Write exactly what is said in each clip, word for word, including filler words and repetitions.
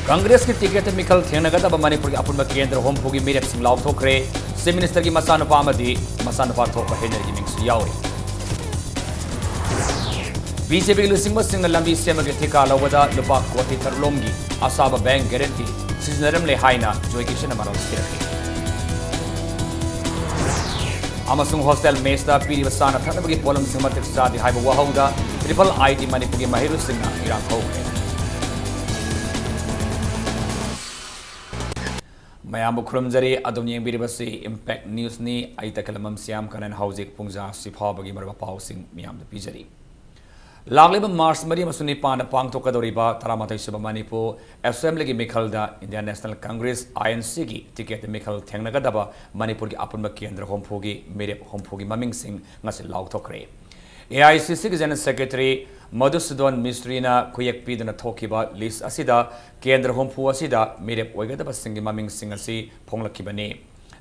ꯀꯪꯒ꯭ꯔꯦꯁꯀꯤ ꯇꯤꯀꯦꯠꯇ ꯃꯤꯈꯜ ꯊꯦꯡꯅꯒꯗꯕ ꯃꯅꯤꯄꯨꯔꯒꯤ ꯑꯄꯨꯟꯕ ꯀꯦꯟꯗ꯭ꯔ ꯍꯨꯝꯐꯨꯒꯤ ꯃꯤꯔꯦꯞꯁꯤꯡ ꯂꯥꯎꯊꯣꯛꯈ꯭ꯔꯦ꯫ ꯆꯤꯐ ꯃꯤꯅꯤꯁꯇꯔꯒꯤ ꯃꯆꯥꯅꯨꯄꯥ ꯑꯃꯗꯤ ꯃꯆꯥꯅꯨꯄꯥ ꯊꯣꯛꯄ ꯍꯦꯅꯔꯤꯒꯤ ꯃꯤꯡꯁꯨ ꯌꯥꯎꯔꯤ꯫ ꯕꯤ ꯖꯦ ꯄꯤꯒꯤ ꯂꯨꯆꯤꯡꯕꯁꯤꯡꯅ ꯂꯝꯕꯤ ꯁꯦꯝꯕꯒꯤ ꯊꯤꯀꯥ ꯂꯧꯕꯗ ꯂꯨꯄꯥ ꯀꯣꯇꯤ ꯇꯔꯨꯛ ꯂꯣꯝꯒꯤ ꯑꯁꯥꯕ ꯕꯦꯡꯛ ꯒꯦꯔꯦꯟꯇꯤ ꯁꯤꯖꯤꯟꯅꯔꯝꯂꯦ ꯍꯥꯏꯅ ꯖꯣꯏ ꯀꯤꯁꯟꯅ ꯃꯔꯣꯜ ꯁꯤꯔꯛꯂꯤ꯫ ꯑꯃꯁꯨꯡ ꯍꯣꯁꯇꯦꯜ ꯃꯦꯁꯇ ꯄꯤꯔꯤꯕ ꯆꯥꯅ ꯊꯛꯅꯕꯒꯤ ꯄꯣꯠꯂꯝꯁꯤꯡ ꯃꯇꯤꯛ ꯆꯥꯗꯦ ꯍꯥꯏꯕ ꯋꯥꯍꯧꯗ ꯇ꯭ꯔꯤꯄꯜ ꯑꯥꯏ ꯇꯤ ꯃꯅꯤꯄꯨꯔꯒꯤ ꯃꯍꯩꯔꯣꯏꯁꯤꯡꯅ ꯏꯔꯥꯡ ꯍꯧꯈ꯭ꯔꯦ꯫ ꯃꯌꯥꯝꯕꯨ ꯈꯨꯔꯨꯝꯖꯔꯤ꯫ ꯑꯗꯨꯝ ꯌꯦꯡꯕꯤꯔꯤꯕꯁꯤ ꯏꯝꯄꯦꯛ ꯅ꯭ꯌꯨꯁꯅꯤ꯫ ꯑꯩ ꯇꯈꯦꯂꯝꯕꯝ ꯁ꯭ꯌꯥꯝ ꯀꯔꯟ꯫ ꯍꯧꯖꯤꯛ ꯄꯨꯡꯖꯥ ꯑꯁꯤ ꯐꯥꯎꯕꯒꯤ ꯃꯔꯨꯑꯣꯏꯕ ꯄꯥꯎꯁꯤꯡ ꯃꯤꯌꯥꯝꯗ ꯄꯤꯖꯔꯤ꯫ ꯂꯥꯛꯂꯤꯕ ꯃꯥꯔꯆ ꯃꯔꯤ ꯑꯃꯁꯨꯡ ꯅꯤꯄꯥꯟꯗ ꯄꯥꯡꯊꯣꯛꯀꯗꯧꯔꯤꯕ ꯇꯔꯥꯃꯥꯊꯣꯏ ꯁꯨꯕ ꯃꯅꯤꯄꯨꯔ ꯑꯦꯁꯦꯝꯕ꯭ꯂꯤꯒꯤ ꯃꯤꯈꯜꯗ Indian National Congress, I N ꯁꯤꯒꯤ ꯇꯤꯀꯦꯠꯇ ꯃꯤꯈꯜ ꯊꯦꯡꯅꯒꯗꯕ ꯃꯅꯤꯄꯨꯔꯒꯤ ꯑꯄꯨꯟꯕ ꯀꯦꯟꯗ꯭ꯔ ꯍꯨꯝꯐꯨꯒꯤ ꯃꯤꯔꯦꯞ ꯍꯨꯝꯐꯨꯒꯤ ꯃꯃꯤꯡꯁꯤꯡ ꯉꯁꯤ ꯂꯥꯎꯊꯣꯛꯈ꯭ꯔꯦ꯫ ꯑꯦ ꯑꯥꯏ ꯁꯤ ꯁꯤꯒꯤ ꯖꯦꯅꯔꯦꯜ ꯁꯦꯀ꯭ꯔꯦꯇꯔꯤ ꯃꯙꯨꯁꯨꯗꯟ ꯃꯤꯁꯇ꯭ꯔꯤꯅ ꯈꯨꯌꯦꯛ ꯄꯤꯗꯨꯅ ꯊꯣꯛꯈꯤꯕ ꯂꯤꯁ ꯑꯁꯤꯗ ꯀꯦꯟꯗ꯭ꯔ ꯍꯨꯝꯐꯨ ꯑꯁꯤꯗ ꯃꯤꯔꯦꯞ ꯑꯣꯏꯒꯗꯕꯁꯤꯡꯒꯤ ꯃꯃꯤꯡꯁꯤꯡ ꯑꯁꯤ ꯐꯣꯡꯂꯛꯈꯤꯕꯅꯤ꯫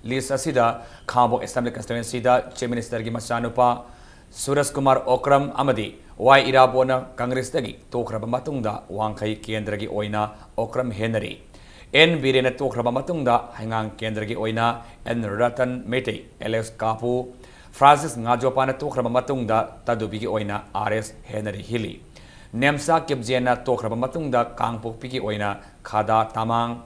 ꯂꯤꯁ ꯑꯁꯤꯗ ꯈꯥꯡꯉꯕꯣꯛ ꯑꯦꯁꯦꯝꯕ꯭ꯂꯤ ꯀꯟꯁꯇꯤꯇ꯭ꯋꯦꯟꯁꯤꯗ ꯆꯤꯐ ꯃꯤꯅꯤꯁꯇꯔꯒꯤ ꯃꯆꯥꯅꯨꯄꯥ ꯁꯨꯔꯖ ꯀꯨꯃꯥꯔ ꯑꯣꯀ꯭ꯔꯝ ꯑꯃꯗꯤ ꯋꯥꯏ ꯏꯔꯥꯕꯣꯠꯅ ꯀꯪꯒ꯭ꯔꯦꯁꯇꯒꯤ ꯇꯣꯛꯈ꯭ꯔꯕ ꯃꯇꯨꯡꯗ ꯋꯥꯡꯈꯩ ꯀꯦꯟꯗ꯭ꯔꯒꯤ ꯑꯣꯏꯅ ꯑꯣꯀ꯭ꯔꯝ ꯍꯦꯅꯔꯤ, ꯑꯦꯟ ꯕꯤꯔꯦꯟꯅ ꯇꯣꯛꯈ꯭ꯔꯕ ꯃꯇꯨꯡꯗ ꯍꯩꯉꯥꯡ ꯀꯦꯟꯗ꯭ꯔꯒꯤ ꯑꯣꯏꯅ N Ratan Meitei, Alex Kapu, Francis ꯉꯥꯖꯣꯄꯥꯅ ꯇꯣꯛꯈ꯭ꯔꯕ ꯃꯇꯨꯡꯗ ꯇꯗꯨꯕꯤꯒꯤ ꯑꯣꯏꯅ ꯑꯥꯔ ꯑꯦꯁ ꯍꯦꯅꯔꯤ ꯍꯤꯂꯤ, ꯅꯦꯝꯆꯥ ꯀꯤꯞꯖꯦꯟꯅ ꯇꯣꯛꯈ꯭ꯔꯕ ꯃꯇꯨꯡꯗ ꯀꯥꯡꯄꯣꯛꯄꯤꯒꯤ ꯑꯣꯏꯅ ꯈꯥꯗꯥ ꯇꯥꯃꯥꯡ,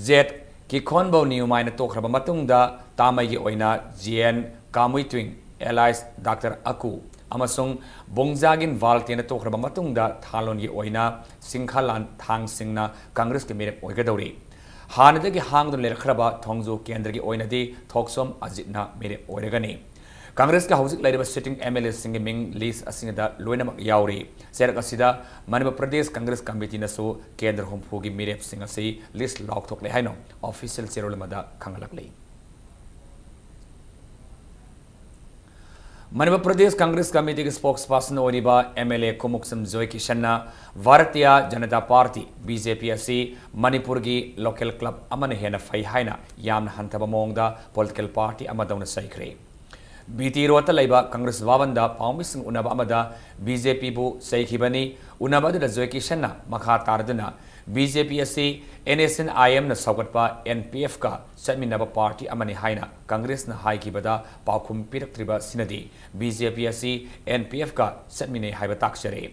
ꯖꯦꯠ ꯀꯤꯈꯣꯟꯕꯧ ꯅꯤꯌꯨꯃꯥꯏꯅ ꯇꯣꯛꯈ꯭ꯔꯕ ꯃꯇꯨꯡꯗ ꯇꯥꯃꯩꯒꯤ ꯑꯣꯏꯅ ꯖꯤ ꯑꯦꯟ ꯀꯥꯃꯨꯏꯇ꯭ꯋꯤꯡ, ꯑꯦꯂꯥꯏꯁ ꯗꯥꯛꯇꯔ ꯑꯀꯨ, ꯑꯃꯁꯨꯡ ꯕꯣꯡꯖꯥꯒꯤꯟ ꯚꯥꯜꯇꯦꯅ ꯇꯣꯛꯈ꯭ꯔꯕ ꯃꯇꯨꯡꯗ ꯊꯥꯂꯣꯟꯒꯤ ꯑꯣꯏꯅ ꯁꯤꯡꯈꯥꯂꯥꯟ ꯊꯥꯡꯁꯤꯡꯅ ꯀꯪꯒ꯭ꯔꯦꯁꯀꯤ ꯃꯤꯔꯦꯞ ꯑꯣꯏꯒꯗꯧꯔꯤ꯫ ꯍꯥꯟꯅꯗꯒꯤ ꯍꯥꯡꯗꯨꯅ ꯂꯩꯔꯛꯈ꯭ꯔꯕ ꯊꯣꯡꯖꯨ ꯀꯦꯟꯗ꯭ꯔꯒꯤ ꯑꯣꯏꯅꯗꯤ ꯊꯣꯛꯆꯣꯝ ꯑꯖꯤꯠꯅ ꯃꯤꯔꯦꯞ ꯑꯣꯏꯔꯒꯅꯤ꯫ ꯀꯪꯒ꯭ꯔꯦꯁꯀꯤ ꯍꯧꯖꯤꯛ ꯂꯩꯔꯤꯕ ꯁꯤꯇꯤꯡ ꯑꯦꯝ ꯑꯦꯜ ꯑꯦꯁꯤꯡꯒꯤ ꯃꯤꯡ ꯂꯤꯁ ꯑꯁꯤꯗ ꯂꯣꯏꯅꯃꯛ ꯌꯥꯎꯔꯤ꯫ ꯆꯩꯔꯛ ꯑꯁꯤꯗ ꯃꯅꯤꯄꯨꯔ ꯄ꯭ꯔꯗꯦꯁ ꯀꯪꯒ꯭ꯔꯦꯁ ꯀꯃꯤꯇꯤꯅꯁꯨ ꯀꯦꯟꯗ꯭ꯔ ꯍꯨꯝꯐꯨꯒꯤ ꯃꯤꯔꯦꯞꯁꯤꯡ ꯑꯁꯤ ꯂꯤꯁ ꯂꯥꯎꯊꯣꯛꯂꯦ ꯍꯥꯏꯅ ꯑꯣꯐꯤꯁꯤꯌꯦꯜ ꯆꯦꯔꯣꯜ ꯑꯃꯗ ꯈꯪꯍꯜꯂꯛꯂꯤ꯫ ꯃꯅꯤꯄꯨꯔ ꯄ꯭ꯔꯗꯦꯁ ꯀꯪꯒ꯭ꯔꯦꯁ ꯀꯃꯤꯇꯤꯒꯤ ꯁ꯭ꯄꯣꯛꯁ ꯄꯥꯔꯁꯟ ꯑꯣꯏꯔꯤꯕ M L A Khumukcham Joy ꯀꯤꯁꯟꯅ Bharatiya Janata Party, B J P, ꯑꯁꯤ ꯃꯅꯤꯄꯨꯔꯒꯤ ꯂꯣꯀꯦꯜ ꯀ꯭ꯂꯕ ꯑꯃꯅ ꯍꯦꯟꯅ ꯐꯩ ꯍꯥꯏꯅ ꯌꯥꯝꯅ ꯍꯟꯊꯕ ꯃꯑꯣꯡꯗ ꯄꯣꯂꯤꯇꯤꯀꯦꯜ ꯄꯥꯔꯇꯤ ꯑꯃꯗꯧꯅ ꯆꯩꯈ꯭ꯔꯦ꯫ ꯕꯤ ꯇꯤ ꯔꯣꯗꯇ ꯂꯩꯕ ꯀꯪꯒ꯭ꯔꯦꯁ ꯚꯕꯟꯗ ꯄꯥꯎꯃꯤꯁꯤꯡ ꯎꯅꯕ ꯑꯃꯗ ꯕꯤ ꯖꯦ ꯄꯤꯕꯨ ꯆꯩꯈꯤꯕꯅꯤ꯫ ꯎꯅꯕ ꯑꯗꯨꯗ ꯖꯣꯏ ꯀꯤꯁꯟꯅ ꯃꯈꯥ ꯇꯥꯔꯗꯨꯅ, "ꯕꯤ ꯖꯦ ꯄꯤ ꯑꯁꯤ ꯑꯦꯟ ꯑꯦꯁ ꯑꯦꯟ ꯑꯥꯏ ꯑꯦꯝꯅ ꯁꯧꯒꯠꯄ ꯑꯦꯟ ꯄꯤ ꯑꯦꯐꯀ ꯆꯠꯃꯤꯟꯅꯕ ꯄꯥꯔꯇꯤ ꯑꯃꯅꯤ ꯍꯥꯏꯅ ꯀꯪꯒ꯭ꯔꯦꯁꯅ ꯍꯥꯏꯈꯤꯕꯗ ꯄꯥꯎꯈꯨꯝ ꯄꯤꯔꯛꯇ꯭ꯔꯤꯕ ꯑꯁꯤꯅꯗꯤ ꯕꯤ ꯖꯦ ꯄꯤ ꯑꯁꯤ ꯑꯦꯟ ꯄꯤ ꯑꯦꯐꯀ ꯆꯠꯃꯤꯟꯅꯩ ꯍꯥꯏꯕ ꯇꯥꯛꯆꯔꯦ꯫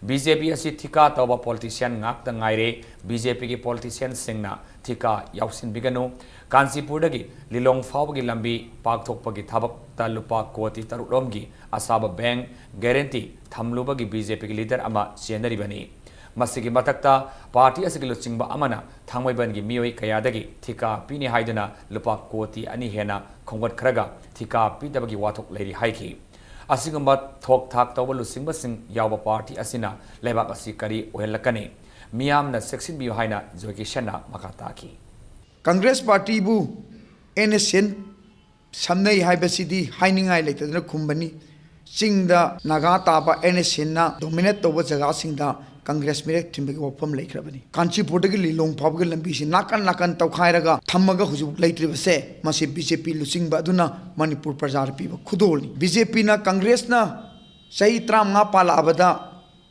ꯕꯤ ꯖꯦ ꯄꯤ ꯑꯁꯤ ꯊꯤꯀꯥ ꯇꯧꯕ ꯄꯣꯂꯤꯇꯤꯁꯤꯌꯥꯟ ꯉꯥꯛꯇ ꯉꯥꯏꯔꯦ꯫ ꯕꯤ ꯖꯦ ꯄꯤꯒꯤ ꯄꯣꯂꯤꯇꯤꯁꯤꯌꯥꯟꯁꯤꯡꯅ ꯊꯤꯀꯥ ꯌꯥꯎꯁꯤꯟꯕꯤꯒꯅꯨ꯫ ꯀꯥꯟꯆꯤꯄꯨꯔꯗꯒꯤ ꯂꯤꯂꯣꯡ ꯐꯥꯎꯕꯒꯤ ꯂꯝꯕꯤ ꯄꯥꯛꯊꯣꯛꯄꯒꯤ ꯊꯕꯛꯇ ꯂꯨꯄꯥ ꯀꯣꯇꯤ ꯇꯔꯨꯛ ꯔꯣꯝꯒꯤ ꯑꯁꯥꯕ ꯕꯦꯡ ꯒꯦꯔꯦꯟꯇꯤ ꯊꯝꯂꯨꯕꯒꯤ ꯕꯤ ꯖꯦ ꯄꯤꯒꯤ ꯂꯤꯗꯔ ꯑꯃ ꯆꯦꯟꯅꯔꯤꯕꯅꯤ꯫ ꯃꯁꯤꯒꯤ ꯃꯊꯛꯇ ꯄꯥꯔꯇꯤ ꯑꯁꯤꯒꯤ ꯂꯨꯆꯤꯡꯕ ꯑꯃꯅ ꯊꯥꯡꯃꯩꯕꯟꯒꯤ ꯃꯤꯑꯣꯏ ꯀꯌꯥꯗꯒꯤ ꯊꯤꯀꯥ ꯄꯤꯅꯤ ꯍꯥꯏꯗꯨꯅ ꯂꯨꯄꯥ ꯀꯣꯇꯤ ꯑꯅꯤ ꯍꯦꯟꯅ ꯈꯣꯝꯒꯠꯈ꯭ꯔꯒ ꯊꯤꯀꯥ ꯄꯤꯗꯕꯒꯤ ꯋꯥꯊꯣꯛ ꯂꯩꯔꯤ ꯍꯥꯏꯈꯤ꯫ ꯑꯁꯤꯒꯨꯝꯕ ꯊꯣꯛ ꯊꯥꯛ ꯇꯧꯕ ꯂꯨꯆꯤꯡꯕꯁꯤꯡ ꯌꯥꯎꯕ ꯄꯥꯔꯇꯤ ꯑꯁꯤꯅ ꯂꯩꯕꯥꯛ ꯑꯁꯤ ꯀꯔꯤ ꯑꯣꯏꯍꯜꯂꯛꯀꯅꯤ? ꯃꯤꯌꯥꯝꯅ ꯆꯦꯛꯁꯤꯟꯕꯤꯌꯨ ꯍꯥꯏꯅ ꯖꯣꯏ ꯀꯤꯁꯟꯅ ꯃꯈꯥ ꯇꯥꯈꯤ꯫ ꯀꯪꯒ꯭ꯔꯦꯁ ꯄꯥꯔꯇꯤꯕꯨ ꯑꯦꯟ ꯑꯦꯁ ꯑꯦꯟ ꯁꯝꯅꯩ ꯍꯥꯏꯕꯁꯤꯗꯤ ꯍꯥꯏꯅꯤꯡꯉꯥꯏ ꯂꯩꯇꯗꯅ ꯈꯨꯝꯕꯅꯤ꯫ ꯆꯤꯡꯗ ꯅꯥꯒꯥ ꯇꯥꯕ ꯑꯦꯟ ꯑꯦꯁ ꯑꯦꯟꯅ ꯗꯣꯃꯤꯅꯦꯠ ꯇꯧꯕ ꯖꯒꯥꯁꯤꯡꯗ ꯀꯪꯒ꯭ꯔꯦꯁ ꯃꯤꯔꯦꯞ ꯊꯤꯟꯕꯒꯤ ꯋꯥꯐꯝ ꯂꯩꯈ꯭ꯔꯕꯅꯤ꯫ ꯀꯥꯟꯆꯤꯄꯨꯔꯗꯒꯤ ꯂꯤꯂꯣꯡ ꯐꯥꯎꯕꯒꯤ ꯂꯝꯕꯤꯁꯤ ꯅꯥꯀꯟ ꯅꯥꯀꯟ ꯇꯧꯈꯥꯏꯔꯒ ꯊꯝꯃꯒ ꯍꯧꯖꯤꯛ ꯂꯩꯇ꯭ꯔꯤꯕꯁꯦ, ꯃꯁꯤ ꯕꯤ ꯖꯦ ꯄꯤ ꯂꯨꯆꯤꯡꯕ ꯑꯗꯨꯅ ꯃꯅꯤꯄꯨꯔ ꯄ꯭ꯔꯖꯥꯗ ꯄꯤꯕ ꯈꯨꯗꯣꯜꯅꯤ꯫ ꯕꯤ ꯖꯦ ꯄꯤꯅ ꯀꯪꯒ꯭ꯔꯦꯁꯅ ꯆꯍꯤ ꯇꯔꯥꯃꯉꯥ ꯄꯥꯜꯂꯛꯑꯕꯗ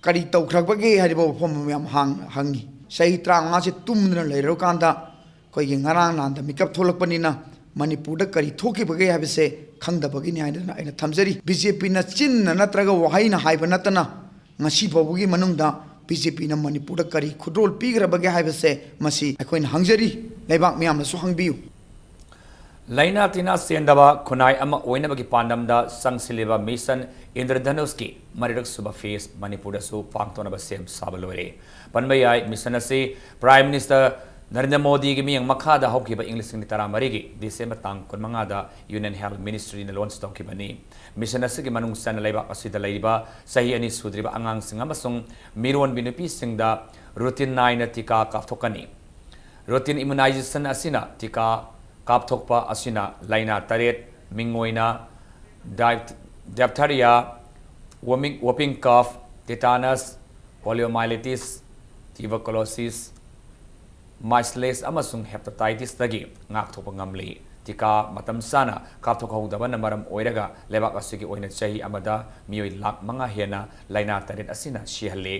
ꯀꯔꯤ ꯇꯧꯈ꯭ꯔꯕꯒꯦ ꯍꯥꯏꯔꯤꯕ ꯋꯥꯐꯝ ꯑꯃ ꯌꯥꯝ ꯍꯥꯡ-, ꯍꯪꯉꯤ꯫ ꯆꯍꯤ ꯇꯔꯥꯃꯉꯥꯁꯦ ꯇꯨꯝꯗꯨꯅ ꯂꯩꯔꯨꯔꯀꯥꯟꯗ ꯑꯩꯈꯣꯏꯒꯤ ꯉꯔꯥꯡ ꯅꯍꯥꯟꯗ ꯃꯤꯀꯞ ꯊꯣꯛꯂꯛꯄꯅꯤꯅ ꯃꯅꯤꯄꯨꯔꯗ ꯀꯔꯤ ꯊꯣꯛꯈꯤꯕꯒꯦ ꯍꯥꯏꯕꯁꯦ ꯈꯪꯗꯕꯒꯤꯅꯤ ꯍꯥꯏꯗꯨꯅ ꯑꯩꯅ ꯊꯝꯖꯔꯤ꯫ ꯕꯤ ꯖꯦ ꯄꯤꯅ ꯆꯤꯟꯅ ꯅꯠꯇ꯭ꯔꯒ ꯋꯥꯍꯩꯅ ꯍꯥꯏꯕ ꯅꯠꯇꯅ ꯉꯁꯤ ꯐꯥꯎꯕꯒꯤ ꯃꯅꯨꯡꯗ ꯕꯤ ꯖꯦ ꯄꯤꯅ ꯃꯅꯤꯄꯨꯔꯗ ꯀꯔꯤ ꯈꯨꯗꯣꯜ ꯄꯤꯈ꯭ꯔꯕꯒꯦ ꯍꯥꯏꯕꯁꯦ ꯃꯁꯤ ꯑꯩꯈꯣꯏꯅ ꯍꯪꯖꯔꯤ, ꯂꯩꯕꯥꯛ ꯃꯤꯌꯥꯝꯅꯁꯨ ꯍꯪꯕꯤꯌꯨ꯫ ꯂꯥꯏꯅꯥ ꯇꯤꯟꯅꯥ ꯆꯦꯟꯗꯕ ꯈꯨꯟꯅꯥꯏ ꯑꯃ ꯑꯣꯏꯅꯕꯒꯤ ꯄꯥꯟꯗꯝꯗ ꯆꯪꯁꯤꯜꯂꯤꯕ ꯃꯤꯁꯟ ꯏꯟꯗ꯭ꯔꯙꯅꯨꯁꯀꯤ ꯃꯔꯤꯔꯛ ꯁꯨꯕ ꯐꯦꯁ ꯃꯅꯤꯄꯨꯔꯗꯁꯨ ꯄꯥꯡꯊꯣꯛꯅꯕ ꯁꯦꯝ ꯁꯥꯕ ꯂꯣꯏꯔꯦ꯫ ꯄꯟꯕ ꯌꯥꯏ, ꯃꯤꯁꯟ ꯑꯁꯤ ꯄ꯭ꯔꯥꯏꯝ ꯃꯤꯅꯤꯁꯇꯔ ꯅꯔꯦꯟꯗ꯭ꯔ ꯃꯣꯗꯤꯒꯤ ꯃꯤꯠꯌꯦꯡ ꯃꯈꯥꯗ ꯍꯧꯈꯤꯕ ꯏꯪ ꯂꯤꯁꯤꯡ ꯑꯅꯤ ꯇꯔꯥꯃꯔꯤꯒꯤ ꯗꯤꯁꯦꯝꯕꯔ ꯇꯥꯡ ꯀꯨꯟꯃꯉꯥꯗ ꯌꯨꯅꯤꯌꯟ ꯍꯦꯜꯊ ꯃꯤꯅꯤꯁꯇ꯭ꯔꯤꯅ ꯂꯣꯟꯆ ꯇꯧꯈꯤꯕꯅꯤ꯫ ꯃꯤꯁꯟ ꯑꯁꯤꯒꯤ ꯃꯅꯨꯡ ꯆꯟꯅ ꯂꯩꯕꯥꯛ ꯑꯁꯤꯗ ꯂꯩꯔꯤꯕ ꯆꯍꯤ ꯑꯅꯤ ꯁꯨꯗ꯭ꯔꯤꯕ ꯑꯉꯥꯡꯁꯤꯡ ꯑꯃꯁꯨꯡ ꯃꯤꯔꯣꯟꯕꯤ ꯅꯨꯄꯤꯁꯤꯡꯗ ꯔꯨꯇꯤꯟ ꯅꯥꯏꯅ ꯇꯤꯀꯥ ꯀꯥꯞꯊꯣꯛꯀꯅꯤ꯫ ꯔꯨꯇꯤꯟ ꯏꯃ꯭ꯌꯨꯅꯥꯏꯖꯦꯁꯟ ꯑꯁꯤꯅ ꯇꯤꯀꯥ ꯀꯥꯞꯊꯣꯛꯄ ꯑꯁꯤꯅ ꯂꯥꯏꯅꯥ ꯇꯔꯦꯠ, ꯃꯤꯡ ꯑꯣꯏꯅ ꯗꯥꯏꯞ-, ꯗꯥꯏꯞꯊꯔꯤꯌꯥ, ꯋꯣꯃꯤꯡ-, ꯋꯣꯄꯤꯡ ꯀꯐ, ꯇꯤꯇꯥꯅꯁ, ꯄꯣꯂꯤꯑꯣꯃꯥꯏꯂꯤꯇꯤꯁ, ꯇ꯭ꯌꯨꯕꯔꯀꯨꯂꯣꯁꯤꯁ, ꯃꯥꯏꯁꯂꯦꯁ ꯑꯃꯁꯨꯡ ꯍꯦꯄꯥꯇꯥꯏꯇꯤꯁꯇꯒꯤ ꯉꯥꯛꯊꯣꯛꯄ ꯉꯝꯂꯤ꯫ ꯇꯤꯀꯥ ꯃꯇꯝ ꯆꯥꯅ ꯀꯥꯞꯊꯣꯛꯍꯧꯗꯕꯅ ꯃꯔꯝ ꯑꯣꯏꯔꯒ ꯂꯩꯕꯥꯛ ꯑꯁꯤꯒꯤ ꯑꯣꯏꯅ ꯆꯍꯤ ꯑꯃꯗ ꯃꯤꯑꯣꯏ ꯂꯥꯈ ꯃꯉꯥ ꯍꯦꯟꯅ ꯂꯥꯏꯅꯥ ꯇꯔꯦꯠ ꯑꯁꯤꯅ ꯁꯤꯍꯜꯂꯤ꯫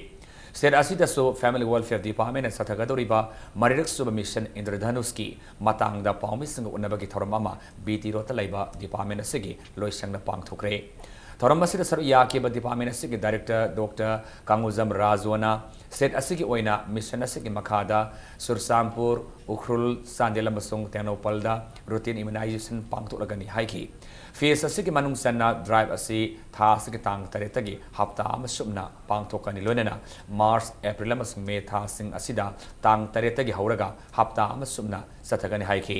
State ꯑꯁꯤꯗꯁꯨ Family Welfare Departmentꯅ ꯆꯠꯊꯒꯗꯧꯔꯤꯕ ꯃꯔꯤꯔꯛ ꯁꯨꯕ Mission ꯏꯟꯗ꯭ꯔꯙꯅꯨꯁꯀꯤ ꯃꯇꯥꯡꯗ ꯄꯥꯎꯃꯤꯁꯤꯡꯒ ꯎꯅꯕꯒꯤ ꯊꯧꯔꯝ ꯑꯃ B T Roadꯇ ꯂꯩꯕ department ꯑꯁꯤꯒꯤ ꯂꯣꯏꯁꯪꯗ ꯄꯥꯡꯊꯣꯛꯈ꯭ꯔꯦ꯫ ꯊꯧꯔꯝ ꯑꯁꯤꯗ ꯁꯔꯨꯛ ꯌꯥꯈꯤꯕ department ꯑꯁꯤꯒꯤ director Doctor ꯀꯥꯡꯒꯨꯖꯝ ꯔꯥꯖꯨꯅ state ꯑꯁꯤꯒꯤ ꯑꯣꯏꯅ mission ꯑꯁꯤꯒꯤ ꯃꯈꯥꯗ ꯆꯨꯔꯆꯥꯟꯄꯨꯔ, ꯎꯈ꯭ꯔꯨꯜ, ꯆꯥꯟꯗꯦꯜ ꯑꯃꯁꯨꯡ ꯇꯦꯡꯅꯧꯄꯜꯗ routine immunization ꯄꯥꯡꯊꯣꯛꯂꯒꯅꯤ ꯍꯥꯏꯈꯤ꯫ Phase ꯑꯁꯤꯒꯤ ꯃꯅꯨꯡ ꯆꯟꯅ drive ꯑꯁꯤ ꯊꯥ ꯑꯁꯤꯒꯤ ꯇꯥꯡ ꯇꯔꯦꯠꯇꯒꯤ ꯍꯞꯇꯥ ꯑꯃ ꯁꯨꯞꯅ ꯄꯥꯡꯊꯣꯛꯀꯅꯤ, ꯂꯣꯏꯅꯅ March, April ꯑꯃꯁꯨꯡ May ꯊꯥꯁꯤꯡ ꯑꯁꯤꯗ ꯇꯥꯡ ꯇꯔꯦꯠꯇꯒꯤ ꯍꯧꯔꯒ ꯍꯞꯇꯥ ꯑꯃ ꯁꯨꯞꯅ ꯆꯠꯊꯒꯅꯤ ꯍꯥꯏꯈꯤ꯫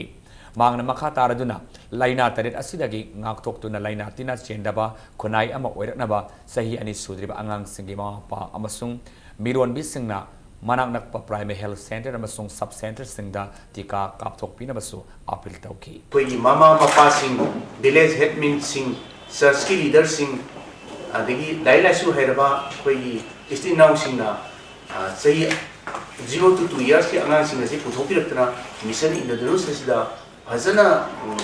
ꯃꯍꯥꯛꯅ ꯃꯈꯥ ꯇꯥꯔꯗꯨꯅ ꯂꯥꯏꯅꯥ ꯇꯔꯦꯠ ꯑꯁꯤꯗꯒꯤ ꯉꯥꯛꯊꯣꯛꯇꯨꯅ ꯂꯥꯏꯅꯥ ꯇꯤꯟꯅ ꯆꯦꯟꯗꯕ ꯈꯨꯟꯅꯥꯏ ꯑꯃ ꯑꯣꯏꯔꯛꯅꯕ ꯆꯍꯤ ꯑꯅꯤ ꯁꯨꯗ꯭ꯔꯤꯕ ꯑꯉꯥꯡꯁꯤꯡꯒꯤ ꯃꯃꯥ ꯃꯄꯥ ꯑꯃꯁꯨꯡ ꯃꯤꯔꯣꯟꯕꯤꯁꯤꯡꯅ ꯃꯅꯥꯛ ꯅꯛꯄ primary health centre ꯑꯃꯁꯨꯡ sub centreꯁꯤꯡꯗ ꯇꯤꯀꯥ ꯀꯥꯞꯊꯣꯛꯄꯤꯅꯕꯁꯨ appeal ꯇꯧꯈꯤ꯫ ꯑꯩꯈꯣꯏꯒꯤ ꯃꯃꯥ ꯃꯄꯥꯁꯤꯡ, village headmanꯁꯤꯡ, churchꯀꯤ leaderꯁꯤꯡ, ꯑꯗꯒꯤ ꯂꯥꯏꯔꯤꯛ ꯂꯥꯏꯁꯨ ꯍꯩꯔꯕ ꯑꯩꯈꯣꯏꯒꯤ ꯏꯆꯤꯟ ꯏꯅꯥꯎꯁꯤꯡꯅ, ꯑ, ꯆꯍꯤ zero to two yearsꯀꯤ ꯑꯉꯥꯡꯁꯤꯡ ꯑꯁꯤ ꯄꯨꯊꯣꯛꯄꯤꯔꯛꯇꯅ Mission ꯏꯟꯗ꯭ꯔꯙꯅꯨꯁ ꯑꯁꯤꯗ ꯐꯖꯅ, ꯎꯝ,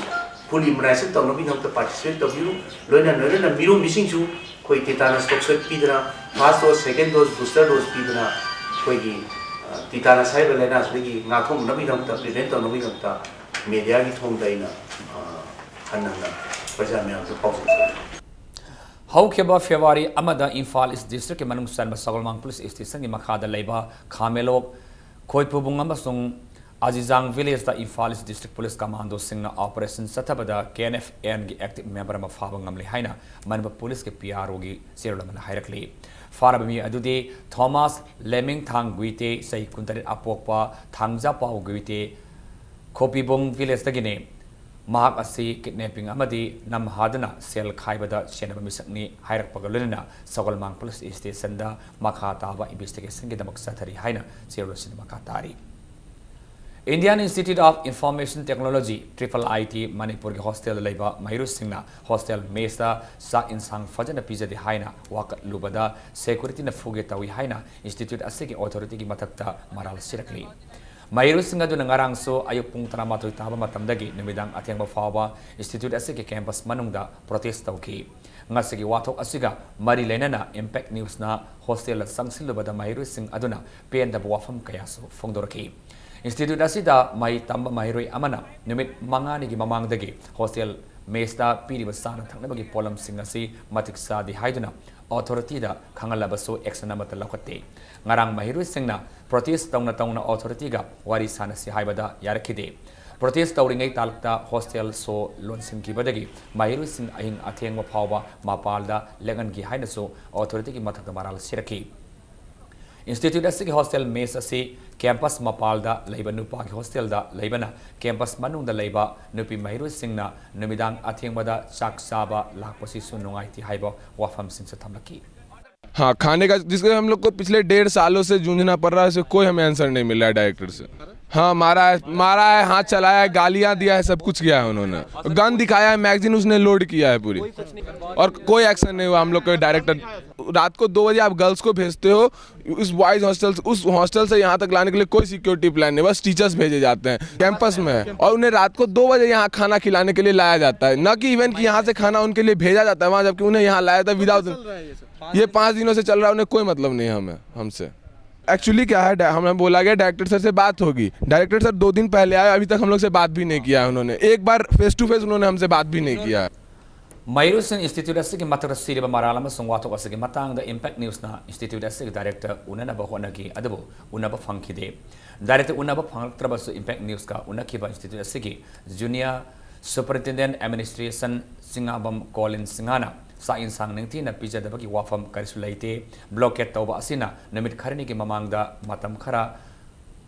full immunization ꯇꯧꯅꯕꯒꯤꯗꯃꯛꯇ participate ꯇꯧꯕꯤꯌꯨ꯫ ꯂꯣꯏꯅ ꯂꯣꯏꯅꯅ ꯃꯤꯔꯣꯟꯕꯤꯁꯤꯡꯁꯨ ꯑꯩꯈꯣꯏ tetanus toxoid ꯄꯤꯗꯅ, first dose, second dose, booster dose ꯄꯤꯗꯅ ꯑꯩꯈꯣꯏꯒꯤ, ꯑ, tetanus ꯍꯥꯏꯔꯤꯕ ꯂꯥꯏꯅꯥꯁꯤꯗꯒꯤ ꯉꯥꯛꯊꯣꯛꯅꯕꯒꯤꯗꯃꯛꯇ, prevent ꯇꯧꯅꯕꯒꯤꯗꯃꯛꯇ mediaꯒꯤ ꯊꯣꯡꯗ ꯑꯩꯅ, ꯑ, ꯍꯟꯅ ꯍꯟꯅ ꯄ꯭ꯔꯖꯥ ꯃꯌꯥꯝꯗ ꯄꯥꯎꯖꯦꯜ ꯄꯤꯖꯔꯤ꯫ ꯍꯧꯈꯤꯕ February ꯑꯃꯗ ꯏꯝꯐꯥꯜ East Districtꯀꯤ ꯃꯅꯨꯡ ꯆꯟꯕ ꯁꯒꯣꯜꯃꯥꯡ Police Stationꯒꯤ ꯃꯈꯥꯗ ꯂꯩꯕ ꯈꯥꯃꯦꯂꯣꯛ, ꯈꯣꯏꯄꯨꯕꯨꯡ ꯑꯃꯁꯨꯡ ꯑꯖꯤꯖꯥꯡ villageꯇ Imphal East District Police Commandoꯁꯤꯡꯅ operation ꯆꯠꯊꯕꯗ KNFNꯒꯤ active member ꯑꯃ ꯐꯥꯕ ꯉꯝꯂꯦ ꯍꯥꯏꯅ ꯃꯅꯤꯄꯨꯔ Policeꯀꯤ PROꯒꯤ ꯆꯦꯔꯣꯜ ꯑꯃꯅ ꯍꯥꯏꯔꯛꯂꯤ꯫ ꯐꯥꯔꯕ ꯃꯤ ꯑꯗꯨꯗꯤ ꯊꯣꯃꯥꯁ ꯂꯦꯃꯤꯡꯊꯥꯡ ꯒꯨꯏꯇꯦ, ꯆꯍꯤ ꯀꯨꯟꯇꯔꯦꯠ, ꯑꯄꯣꯛꯄ ꯊꯥꯡꯖꯥꯄꯥꯎ ꯒꯨꯏꯇꯦ, ꯈꯣꯄꯤꯕꯨꯡ villageꯇꯒꯤꯅꯤ꯫ ꯃꯍꯥꯛ ꯑꯁꯤ kidnapping ꯑꯃꯗꯤ ꯅꯝꯍꯥꯗꯨꯅ ꯁꯦꯜ ꯈꯥꯏꯕꯗ ꯆꯦꯟꯅꯕ ꯃꯤꯁꯛꯅꯤ ꯍꯥꯏꯔꯛꯄꯒ ꯂꯣꯏꯅꯅ ꯁꯒꯣꯜꯃꯥꯡ Police Stationꯗ ꯃꯈꯥ ꯇꯥꯕ investigationꯒꯤꯗꯃꯛ ꯆꯠꯊꯔꯤ ꯍꯥꯏꯅ ꯆꯦꯔꯣꯜ ꯑꯁꯤꯅ ꯃꯈꯥ ꯇꯥꯔꯤ꯫ Indian Institute of Information Technology, triple I T, ꯃꯅꯤꯄꯨꯔꯒꯤ hostelꯗ ꯂꯩꯕ ꯃꯍꯩꯔꯣꯏꯁꯤꯡꯅ hostel messꯇ ꯆꯥꯛ ꯏꯟꯁꯥꯡ ꯐꯖꯅ ꯄꯤꯖꯗꯦ ꯍꯥꯏꯅ ꯋꯥꯀꯠꯂꯨꯕꯗ securityꯅ ꯐꯨꯒꯦ ꯇꯧꯏ ꯍꯥꯏꯅ institute ꯑꯁꯤꯒꯤ authorityꯒꯤ ꯃꯊꯛꯇ ꯃꯔꯥꯜ ꯁꯤꯔꯛꯂꯤ꯫ ꯃꯍꯩꯔꯣꯏꯁꯤꯡ ꯑꯗꯨꯅ ꯉꯔꯥꯡꯁꯨ ꯑꯌꯨꯛ ꯄꯨꯡ ꯇꯔꯥꯃꯥꯊꯣꯏ ꯇꯥꯕ ꯃꯇꯝꯗꯒꯤ ꯅꯨꯃꯤꯗꯥꯡ ꯑꯊꯦꯡꯕ ꯐꯥꯎꯕ ꯏꯟꯁꯇꯤꯇ꯭ꯌꯨꯠ ꯑꯁꯤꯒꯤ ꯀꯦꯝꯄꯁ ꯃꯅꯨꯡꯗ ꯄ꯭ꯔꯣꯇꯦꯁ ꯇꯧꯈꯤ꯫ ꯉꯁꯤꯒꯤ ꯋꯥꯊꯣꯛ ꯑꯁꯤꯒ ꯃꯔꯤ ꯂꯩꯅꯅ ꯏꯝꯄꯦꯛ ꯅ꯭ꯌꯨꯁꯅ ꯍꯣꯁꯇꯦꯜꯗ ꯆꯪꯁꯤꯜꯂꯨꯕꯗ ꯃꯍꯩꯔꯣꯏꯁꯤꯡ ꯑꯗꯨꯅ ꯄꯦꯟꯗꯕ ꯋꯥꯐꯝ ꯀꯌꯥꯁꯨ ꯐꯣꯡꯗꯣꯔꯛꯈꯤ꯫ ꯏꯟꯁꯇꯤꯇ꯭ꯌꯨꯠ ꯑꯁꯤꯗ ꯃꯍꯩ ꯇꯝꯕ ꯃꯍꯩꯔꯣꯏ ꯑꯃꯅ ꯅꯨꯃꯤꯠ ꯃꯉꯥꯅꯤꯒꯤ ꯃꯃꯥꯡꯗꯒꯤ ꯍꯣꯁꯇꯦꯜ ꯃꯦꯁꯇ ꯄꯤꯔꯤꯕ ꯆꯥꯅ ꯊꯛꯅꯕꯒꯤ ꯄꯣꯠꯂꯝꯁꯤꯡ ꯑꯁꯤ ꯃꯇꯤꯛ ꯆꯥꯗꯦ ꯍꯥꯏꯗꯨꯅ ꯑꯣꯊꯣꯔꯤꯇꯤꯗ ꯈꯪꯍꯜꯂꯕꯁꯨ ꯑꯦꯛꯁꯟ ꯑꯃꯠꯇ ꯂꯧꯈꯠꯇꯦ꯫ ꯉꯔꯥꯡ ꯃꯍꯩꯔꯣꯏꯁꯤꯡꯅ ꯄ꯭ꯔꯣꯇꯦꯁ ꯇꯧꯅ ꯇꯧꯅ ꯑꯣꯊꯣꯔꯤꯇꯤꯒ ꯋꯥꯔꯤ ꯁꯥꯟꯅꯁꯤ ꯍꯥꯏꯕꯗ ꯌꯥꯔꯛꯈꯤꯗꯦ꯫ ꯄ꯭ꯔꯣꯇꯦꯁ ꯇꯧꯔꯤꯉꯩ ꯇꯥꯂꯛꯇ ꯍꯣꯁꯇꯦꯜ ꯁꯣ ꯂꯣꯟꯁꯤꯟꯈꯤꯕꯗꯒꯤ ꯃꯍꯩꯔꯣꯏꯁꯤꯡ ꯑꯍꯤꯡ ꯑꯊꯦꯡꯕ ꯐꯥꯎꯕ ꯃꯄꯥꯜꯗ ꯂꯦꯡꯍꯟꯈꯤ ꯍꯥꯏꯅꯁꯨ ꯑꯣꯊꯣꯔꯤꯇꯤꯒꯤ ꯃꯊꯛꯇ ꯃꯔꯥꯜ ꯁꯤꯔꯛꯈꯤ꯫ ꯏꯟꯁꯇꯤꯇ꯭ꯌꯨꯠ ꯑꯁꯤꯒꯤ ꯍꯣꯁꯇꯦꯜ ꯃꯦꯁ ꯑꯁꯤ ꯀꯦꯝꯄꯁ ꯃꯄꯥꯜꯗ ꯂꯩꯕ ꯅꯨꯄꯥꯒꯤ ꯍꯣꯁꯇꯦꯜꯗ ꯂꯩꯕꯅ ꯀꯦꯝꯄꯁ ꯃꯅꯨꯡꯗ ꯂꯩꯕ ꯅꯨꯄꯤ ꯃꯍꯩꯔꯣꯏꯁꯤꯡꯅ ꯅꯨꯃꯤꯗꯥꯡ ꯑꯊꯦꯡꯕꯗ ꯆꯥꯛ ꯆꯥꯕ ꯂꯥꯛꯄꯁꯤꯁꯨ ꯅꯨꯡꯉꯥꯏꯇꯦ ꯍꯥꯏꯕ ꯋꯥꯐꯝꯁꯤꯡꯁꯨ ꯊꯝꯂꯛꯈꯤ꯫ हाँ, खाने का, जिसके हम लोग को पिछले डेढ़ सालों से जूझना पड़ रहा है, उसे कोई हमें आंसर नहीं मिल रहा है डायरेक्टर से। हाँ, मारा है, मारा है, हाथ चलाया है, गालियां दिया है, सब कुछ किया है उन्होंने। गन दिखाया है, मैगजीन उसने लोड किया है पूरी, और कोई एक्शन नहीं हुआ हम लोग के डायरेक्टर। रात को दो बजे आप गर्ल्स को भेजते हो उस बॉयज हॉस्टल, उस हॉस्टल से यहाँ तक लाने के लिए कोई सिक्योरिटी प्लान नहीं, बस टीचर्स भेजे जाते हैं कैंपस में, और उन्हें रात को दो बजे यहाँ खाना खिलाने के लिए लाया जाता है, न कि इवन कि यहाँ से खाना उनके लिए भेजा जाता है वहाँ, जबकि उन्हें यहाँ लाया जाता है विदाउट। ये पाँच दिनों से चल रहा है, उन्हें कोई मतलब नहीं है हमें, हमसे। एक्चुअली क्या है, डाय- हमें बोला गया डायरेक्टर सर से बात होगी। डायरेक्टर सर दो दिन पहले आए, अभी तक हम लोग से बात भी नहीं किया है उन्होंने, एक बार फेस टू फेस उन्होंने हमसे बात भी नहीं किया है। ꯃꯍꯩꯔꯣꯏꯁꯤꯡ ꯏꯟꯁꯇꯤꯇ꯭ꯌꯨꯠ ꯑꯁꯤꯒꯤ ꯃꯊꯛꯇ ꯁꯤꯔꯤꯕ ꯃꯔꯥꯜ ꯑꯃꯁꯨꯡ ꯋꯥꯊꯣꯛ ꯑꯁꯤꯒꯤ ꯃꯇꯥꯡꯗ ꯏꯝꯄꯦꯛ ꯅ꯭ꯌꯨꯁꯅ ꯏꯟꯁꯇꯤꯇ꯭ꯌꯨꯠ ꯑꯁꯤꯒꯤ ꯗꯥꯏꯔꯦꯛꯇꯔ ꯎꯅꯅꯕ ꯍꯣꯠꯅꯈꯤ, ꯑꯗꯨꯕꯨ ꯎꯅꯕ ꯐꯪꯈꯤꯗꯦ꯫ ꯗꯥꯏꯔꯦꯛꯇꯔ ꯎꯅꯕ ꯐꯪꯂꯛꯇ꯭ꯔꯕꯁꯨ ꯏꯝꯄꯦꯛ ꯅ꯭ꯌꯨꯁꯀ ꯎꯅꯈꯤꯕ ꯏꯟꯁꯇꯤꯇ꯭ꯌꯨꯠ ꯑꯁꯤꯒꯤ ꯖꯨꯅꯤꯌꯔ ꯁꯨꯄꯔꯤꯟꯇꯦꯟꯗꯦꯟ ꯑꯦꯗꯃꯤꯅꯤꯁꯇ꯭ꯔꯦꯁꯟ ꯆꯤꯡꯉꯥꯕꯝ ꯀꯣꯂꯤꯟ ꯁꯤꯡꯍꯅ ꯆꯥꯛ ꯌꯦꯟꯁꯥꯡ ꯅꯤꯡꯊꯤꯅ ꯄꯤꯖꯗꯕꯒꯤ ꯋꯥꯐꯝ ꯀꯔꯤꯁꯨ ꯂꯩꯇꯦ꯫ ꯕ꯭ꯂꯣꯀꯦꯠ ꯇꯧꯕ ꯑꯁꯤꯅ ꯅꯨꯃꯤꯠ ꯈꯔꯅꯤꯒꯤ ꯃꯃꯥꯡꯗ ꯃꯇꯝ ꯈꯔ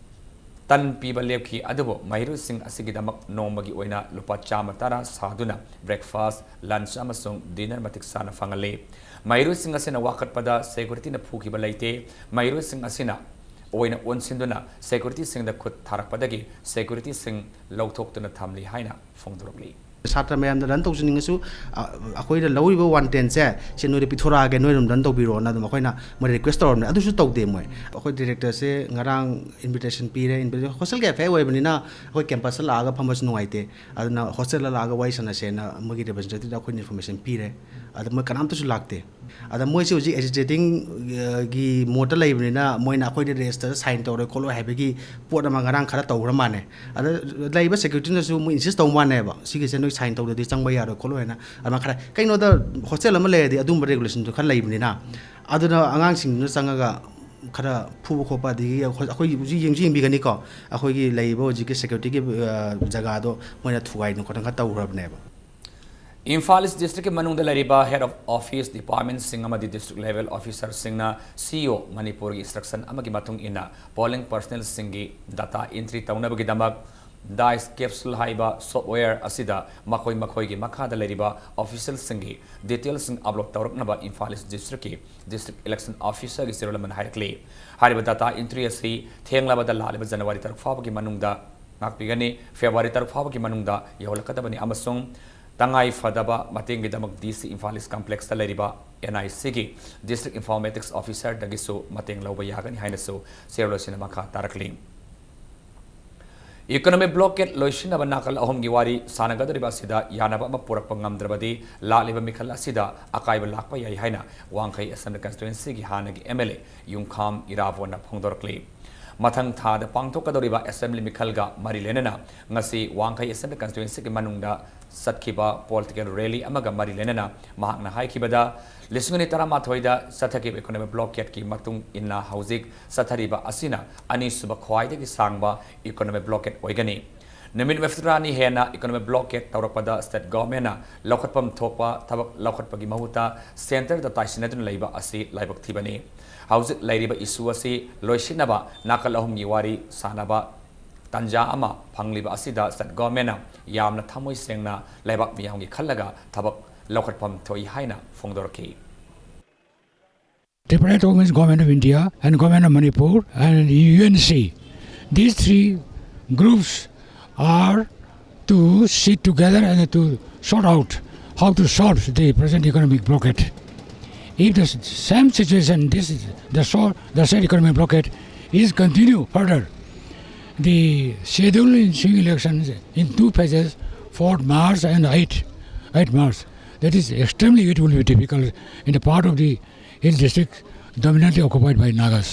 ꯇꯟ ꯄꯤꯕ ꯂꯦꯞꯈꯤ, ꯑꯗꯨꯕꯨ ꯃꯍꯩꯔꯣꯏꯁꯤꯡ ꯑꯁꯤꯒꯤꯗꯃꯛ ꯅꯣꯡꯃꯒꯤ ꯑꯣꯏꯅ ꯂꯨꯄꯥ ꯆꯥꯝꯃ ꯇꯔꯥ ꯁꯥꯗꯨꯅ ꯕ꯭ꯔꯦꯛꯐꯥꯁ, ꯂꯟꯆ ꯑꯃꯁꯨꯡ ꯗꯤꯅꯔ ꯃꯇꯤꯛ ꯆꯥꯅ ꯐꯪꯍꯜꯂꯤ꯫ ꯃꯍꯩꯔꯣꯏꯁꯤꯡ ꯑꯁꯤꯅ ꯋꯥꯀꯠꯄꯗ ꯁꯦꯀ꯭ꯌꯨꯔꯤꯇꯤꯅ ꯐꯨꯈꯤꯕ ꯂꯩꯇꯦ꯫ ꯃꯍꯩꯔꯣꯏꯁꯤꯡ ꯑꯁꯤꯅ ꯑꯣꯏꯅ ꯑꯣꯟꯁꯤꯟꯗꯨꯅ ꯁꯦꯀ꯭ꯌꯨꯔꯤꯇꯤꯁꯤꯡꯗ ꯈꯨꯠ ꯊꯥꯔꯛꯄꯗꯒꯤ ꯁꯦꯀ꯭ꯌꯨꯔꯤꯇꯤꯁꯤꯡ ꯂꯧꯊꯣꯛꯇꯨꯅ ꯊꯝꯂꯤ ꯍꯥꯏꯅ ꯐꯣꯡꯗꯣꯔꯛꯂꯤ꯫ ꯁꯥꯇ꯭ꯔ ꯃꯌꯥꯝꯗ ꯔꯟ ꯇꯧꯖꯅꯤꯡꯉꯁꯨ, ꯑ, ꯑꯩꯈꯣꯏꯅ ꯂꯧꯔꯤꯕ ꯋꯥꯟ ꯇꯦꯟꯁꯦ, ꯁꯤ ꯅꯣꯏꯗ ꯄꯤꯊꯣꯔꯛꯑꯒꯦ, ꯅꯣꯏ ꯑꯗꯨꯝ ꯔꯟ ꯇꯧꯕꯤꯔꯣꯅ ꯑꯗꯨꯝ ꯑꯩꯈꯣꯏꯅ ꯃꯣꯏ ꯔꯤꯀ꯭ꯋꯦꯁ ꯇꯧꯔꯕꯅꯦ꯫ ꯑꯗꯨꯁꯨ ꯇꯧꯗꯦ ꯃꯣꯏ꯫ ꯑꯩꯈꯣꯏ ꯗꯤꯔꯦꯛꯇꯔꯁꯦ ꯉꯔꯥꯡ ꯏꯟꯚꯤꯇꯦꯁꯟ ꯄꯤꯔꯦ꯫ ꯏꯟꯚꯤꯇꯦꯁꯟ, ꯍꯣꯁꯇꯦꯜꯒꯤ ꯑꯦꯐ ꯑꯥꯏ ꯑꯣꯏꯕꯅꯤꯅ ꯑꯩꯈꯣꯏ ꯀꯦꯝꯄꯁꯇ ꯂꯥꯛꯑꯒ ꯐꯝꯕꯁꯨ ꯅꯨꯡꯉꯥꯏꯇꯦ꯫ ꯑꯗꯨꯅ ꯍꯣꯁꯇꯦꯜꯗ ꯂꯥꯛꯑꯒ ꯋꯥꯔꯤ ꯁꯥꯟꯅꯁꯦꯅ ꯃꯣꯏꯒꯤ ꯔꯤꯄ꯭ꯔꯖꯦꯟꯇꯦꯇꯤꯚꯇ ꯑꯩꯈꯣꯏꯅ ꯏꯟꯐꯣꯔꯃꯦꯁꯟ ꯄꯤꯔꯦ꯫ ꯑꯗ ꯃꯣꯏ ꯀꯅꯥꯝꯇꯁꯨ ꯂꯥꯛꯇꯦ꯫ ꯑꯗ ꯃꯣꯏꯁꯦ ꯍꯧꯖꯤꯛ ꯑꯦꯖꯤꯇꯦꯇꯤꯡ, ꯑ, ꯒꯤ ꯃꯣꯠꯇ ꯂꯩꯕꯅꯤꯅ ꯃꯣꯏꯅ ꯑꯩꯈꯣꯏꯗ ꯔꯦꯖꯤꯁꯇꯔꯗ ꯁꯥꯏꯟ ꯇꯧꯔꯣꯏ ꯈꯣꯠꯂꯣꯏ ꯍꯥꯏꯕꯒꯤ ꯄꯣꯠ ꯑꯃ ꯉꯔꯥꯡ ꯈꯔ ꯇꯧꯈ꯭ꯔ ꯃꯥꯜꯂꯦ꯫ ꯑꯗ ꯂꯩꯔꯤꯕ ꯁꯦꯀ꯭ꯌꯨꯔꯤꯇꯤꯅꯁꯨ ꯃꯣꯏ ꯏꯟꯁꯤꯁ ꯇꯧꯕ ꯃꯥꯜꯂꯦꯕ, "ꯁꯤꯒꯤꯁꯦ ꯅꯣꯏ ꯁꯥꯏꯟ ꯇꯧꯗ꯭ꯔꯗꯤ ꯆꯪꯕ ꯌꯥꯔꯣꯏ ꯈꯣꯠꯂꯣꯏ" ꯍꯥꯏꯅ꯫ ꯑꯗꯨꯃꯥꯏꯅ ꯈꯔ, ꯀꯩꯅꯣꯗ ꯍꯣꯁꯇꯦꯜ ꯑꯃ ꯂꯩꯔꯗꯤ ꯑꯗꯨꯝꯕ ꯔꯦꯒꯨꯂꯦꯁꯟꯁꯨ ꯈꯔ ꯂꯩꯕꯅꯤꯅ, ꯑꯗꯨꯅ ꯑꯉꯥꯡꯁꯤꯡꯗꯨꯅ ꯆꯪꯉꯒ ꯈꯔ ꯐꯨꯕ ꯈꯣꯠꯄ, ꯑꯗꯒꯤ ꯑꯩꯈꯣꯏ, ꯑꯩꯈꯣꯏ ꯍꯧꯖꯤꯛ ꯌꯦꯡꯁꯨ ꯌꯦꯡꯕꯤꯒꯅꯤꯀꯣ, ꯑꯩꯈꯣꯏꯒꯤ ꯂꯩꯔꯤꯕ ꯍꯧꯖꯤꯛꯀꯤ ꯁꯦꯀ꯭ꯌꯨꯔꯤꯇꯤꯒꯤ, ꯑ, ꯖꯒꯥꯗꯣ ꯃꯣꯏꯅ ꯊꯨꯒꯥꯏꯗꯅ ꯈꯣꯠꯇꯅ ꯈꯔ ꯇꯧꯈ꯭ꯔꯕꯅꯦꯕ꯫ ꯏꯝꯐꯥꯜ ꯏꯁ ꯗꯤꯁꯇ꯭ꯔꯤꯛꯀꯤ ꯃꯅꯨꯡꯗ ꯂꯩꯔꯤꯕ ꯍꯦꯗ ꯑꯣꯐ ꯑꯣꯐꯤꯁ ꯗꯤꯄꯥꯔꯠꯃꯦꯟꯁꯤꯡ ꯑꯃꯗꯤ ꯗꯤꯁꯇ꯭ꯔꯤꯛ ꯂꯦꯚꯦꯜ ꯑꯣꯐꯤꯁꯔꯁꯤꯡꯅ ꯁꯤ ꯏ ꯑꯣ ꯃꯅꯤꯄꯨꯔꯒꯤ ꯏꯟꯁꯇ꯭ꯔꯛꯁꯟ ꯑꯃꯒꯤ ꯃꯇꯨꯡ ꯏꯟꯅ ꯄꯣꯂꯤꯡ ꯄꯔꯁꯅꯦꯜꯁꯤꯡꯒꯤ ꯗꯥꯇꯥ ꯑꯦꯟꯇ꯭ꯔꯤ ꯇꯧꯅꯕꯒꯤꯗꯃꯛ ꯗꯥꯏꯁ ꯀꯦꯞꯁꯨꯜ ꯍꯥꯏꯕ ꯁꯣꯐꯋꯦꯌꯔ ꯑꯁꯤꯗ ꯃꯈꯣꯏ ꯃꯈꯣꯏꯒꯤ ꯃꯈꯥꯗ ꯂꯩꯔꯤꯕ ꯑꯣꯐꯤꯁꯤꯌꯦꯜꯁꯤꯡꯒꯤ ꯗꯤꯇꯦꯜꯁꯤꯡ ꯑꯞꯂꯣꯗ ꯇꯧꯔꯛꯅꯕ ꯏꯝꯐꯥꯜ ꯏꯁ ꯗꯤꯁꯇ꯭ꯔꯤꯛꯀꯤ ꯗꯤꯁꯇ꯭ꯔꯤꯛ ꯏꯂꯦꯛꯁꯟ ꯑꯣꯐꯤꯁꯔꯒꯤ ꯆꯦꯔꯣꯜ ꯑꯃꯅ ꯍꯥꯏꯔꯛꯂꯤ꯫ ꯍꯥꯏꯔꯤꯕ ꯗꯥꯇꯥ ꯑꯦꯟꯇ꯭ꯔꯤ ꯑꯁꯤ ꯊꯦꯡꯂꯕꯗ ꯂꯥꯛꯂꯤꯕ ꯖꯅꯋꯥꯔꯤ ꯇꯔꯨꯛ ꯐꯥꯎꯕꯒꯤ ꯃꯅꯨꯡꯗ ꯉꯥꯛꯄꯤꯒꯅꯤ꯫ ꯐꯦꯕ꯭ꯔꯨꯋꯥꯔꯤ ꯇꯔꯨꯛ ꯐꯥꯎꯕꯒꯤ ꯃꯅꯨꯡꯗ ꯌꯧꯍꯜꯂꯛꯀꯗꯕꯅꯤ ꯑꯃꯁꯨꯡ ꯇꯉꯥꯏ ꯐꯗꯕ ꯃꯇꯦꯡꯒꯤꯗꯃꯛ ꯗꯤ ꯁꯤ ꯏꯝꯐꯥꯜ ꯏꯁ ꯀꯝꯄ꯭ꯂꯦꯛꯁꯇ ꯂꯩꯔꯤꯕ ꯑꯦꯟ ꯑꯥꯏ ꯁꯤꯒꯤ ꯗꯤꯁꯇ꯭ꯔꯤꯛ ꯏꯟꯐꯣꯔꯃꯦꯇꯤꯛꯁ ꯑꯣꯐꯤꯁꯔꯗꯒꯤꯁꯨ ꯃꯇꯦꯡ ꯂꯧꯕ ꯌꯥꯒꯅꯤ ꯍꯥꯏꯅꯁꯨ ꯆꯦꯔꯣꯜ ꯑꯁꯤꯅ ꯃꯈꯥ ꯇꯥꯔꯛꯂꯤ꯫ ꯏꯀꯣꯅꯣꯃꯤꯛ ꯕ꯭ꯂꯣꯀꯦꯠ ꯂꯣꯏꯁꯤꯟꯅꯕ ꯅꯥꯀꯜ ꯑꯍꯨꯝꯒꯤ ꯋꯥꯔꯤ ꯁꯥꯟꯅꯒꯗꯧꯔꯤꯕ ꯑꯁꯤꯗ ꯌꯥꯅꯕ ꯑꯃ ꯄꯨꯔꯛꯄ ꯉꯝꯗ꯭ꯔꯕꯗꯤ ꯂꯥꯛꯂꯤꯕ ꯃꯤꯈꯜ ꯑꯁꯤꯗ ꯑꯀꯥꯏꯕ ꯂꯥꯛꯄ ꯌꯥꯏ ꯍꯥꯏꯅ ꯋꯥꯡꯈꯩ ꯑꯦꯁꯦꯝꯕ꯭ꯂꯤ ꯀꯟꯁꯇꯤꯇ꯭ꯋꯦꯟꯁꯤꯒꯤ ꯍꯥꯟꯅꯒꯤ ꯑꯦꯝ ꯑꯦꯜ ꯑꯦ ꯌꯨꯝꯈꯥꯝ ꯏꯔꯥꯕꯣꯟꯅ ꯐꯣꯡꯗꯣꯔꯛꯂꯤ꯫ ꯃꯊꯪ ꯊꯥꯗ ꯄꯥꯡꯊꯣꯛꯀꯗꯧꯔꯤꯕ ꯑꯦꯁꯦꯝꯕ꯭ꯂꯤ ꯃꯤꯈꯜꯒ ꯃꯔꯤ ꯂꯩꯅꯅ ꯉꯁꯤ ꯋꯥꯡꯈꯩ ꯑꯦꯁꯦꯝꯕ꯭ꯂꯤ ꯀꯟꯁꯇꯤꯇ꯭ꯋꯦꯟꯁꯤꯒꯤ ꯃꯅꯨꯡꯗ ꯆꯠꯈꯤꯕ ꯄꯣꯂꯤꯇꯤꯀꯦꯜ ꯔꯦꯂꯤ ꯑꯃꯒ ꯃꯔꯤ ꯂꯩꯅꯅ ꯃꯍꯥꯛꯅ ꯍꯥꯏꯈꯤꯕꯗ, ꯂꯤꯁꯤꯡ ꯑꯅꯤ ꯇꯔꯥꯃꯥꯊꯣꯏꯗ ꯆꯠꯊꯈꯤꯕ ꯏꯀꯣꯅꯣꯃꯤꯛ ꯕ꯭ꯂꯣꯀꯦꯠꯀꯤ ꯃꯇꯨꯡ ꯏꯟꯅ ꯍꯧꯖꯤꯛ ꯆꯠꯊꯔꯤꯕ ꯑꯁꯤꯅ ꯑꯅꯤꯁꯨꯕ ꯈ꯭ꯋꯥꯏꯗꯒꯤ ꯁꯥꯡꯕ ꯏꯀꯣꯅꯣꯃꯤꯛ ꯕ꯭ꯂꯣꯀꯦꯠ ꯑꯣꯏꯒꯅꯤ꯫ ꯅꯨꯃꯤꯠ ꯃꯔꯤꯐꯨꯇꯔꯥꯅꯤ ꯍꯦꯟꯅ ꯏꯀꯣꯅꯣꯃꯤꯛ ꯕ꯭ꯂꯣꯀꯦꯠ ꯇꯧꯔꯛꯄꯗ ꯁ꯭ꯇꯦꯠ ꯒꯚꯔꯟꯃꯦꯟꯠꯅ ꯂꯧꯈꯠꯐꯝ ꯊꯣꯛꯄ ꯊꯕꯛ ꯂꯧꯈꯠꯄꯒꯤ ꯃꯍꯨꯠꯇ ꯁꯦꯟꯇꯔꯗ ꯇꯥꯏꯁꯤꯟꯅꯗꯨꯅ ꯂꯩꯕ ꯑꯁꯤ ꯂꯥꯏꯕꯛ ꯊꯤꯕꯅꯤ꯫ ꯍꯧꯖꯤꯛ ꯂꯩꯔꯤꯕ ꯏꯁꯨ ꯑꯁꯤ ꯂꯣꯏꯁꯤꯟꯅꯕ ꯅꯥꯀꯜ ꯑꯍꯨꯝꯒꯤ ꯋꯥꯔꯤ ꯁꯥꯅꯕ ꯇꯥꯟꯖꯥ ꯑꯃ ꯐꯪꯂꯤꯕ ꯑꯁꯤꯗ ꯁ꯭ꯇꯦꯠ ꯒꯚꯔꯟꯃꯦꯟꯠꯅ ꯌꯥꯝꯅ ꯊꯃꯣꯏ ꯁꯦꯡꯅ ꯂꯩꯕꯥꯛ ꯃꯤꯌꯥꯝꯒꯤ ꯈꯜꯂꯒ ꯊꯕꯛ ꯂꯧꯈꯠꯐꯝ ꯊꯣꯛꯏ ꯍꯥꯏꯅ ꯐꯣꯡꯗꯣꯔꯛꯈꯤ꯫ Tripartite Organization, Government of India and Government of Manipur and U N C. These three groups are to sit together and to sort out how to solve the present economic blockade. If the s- same situation, this the sort the same economic blockade is continue further, the scheduled ensuing elections in two phases, fourth March and eighth, eighth March. That is extremely it will be difficult in the part of the hill district dominantly occupied by Nagas.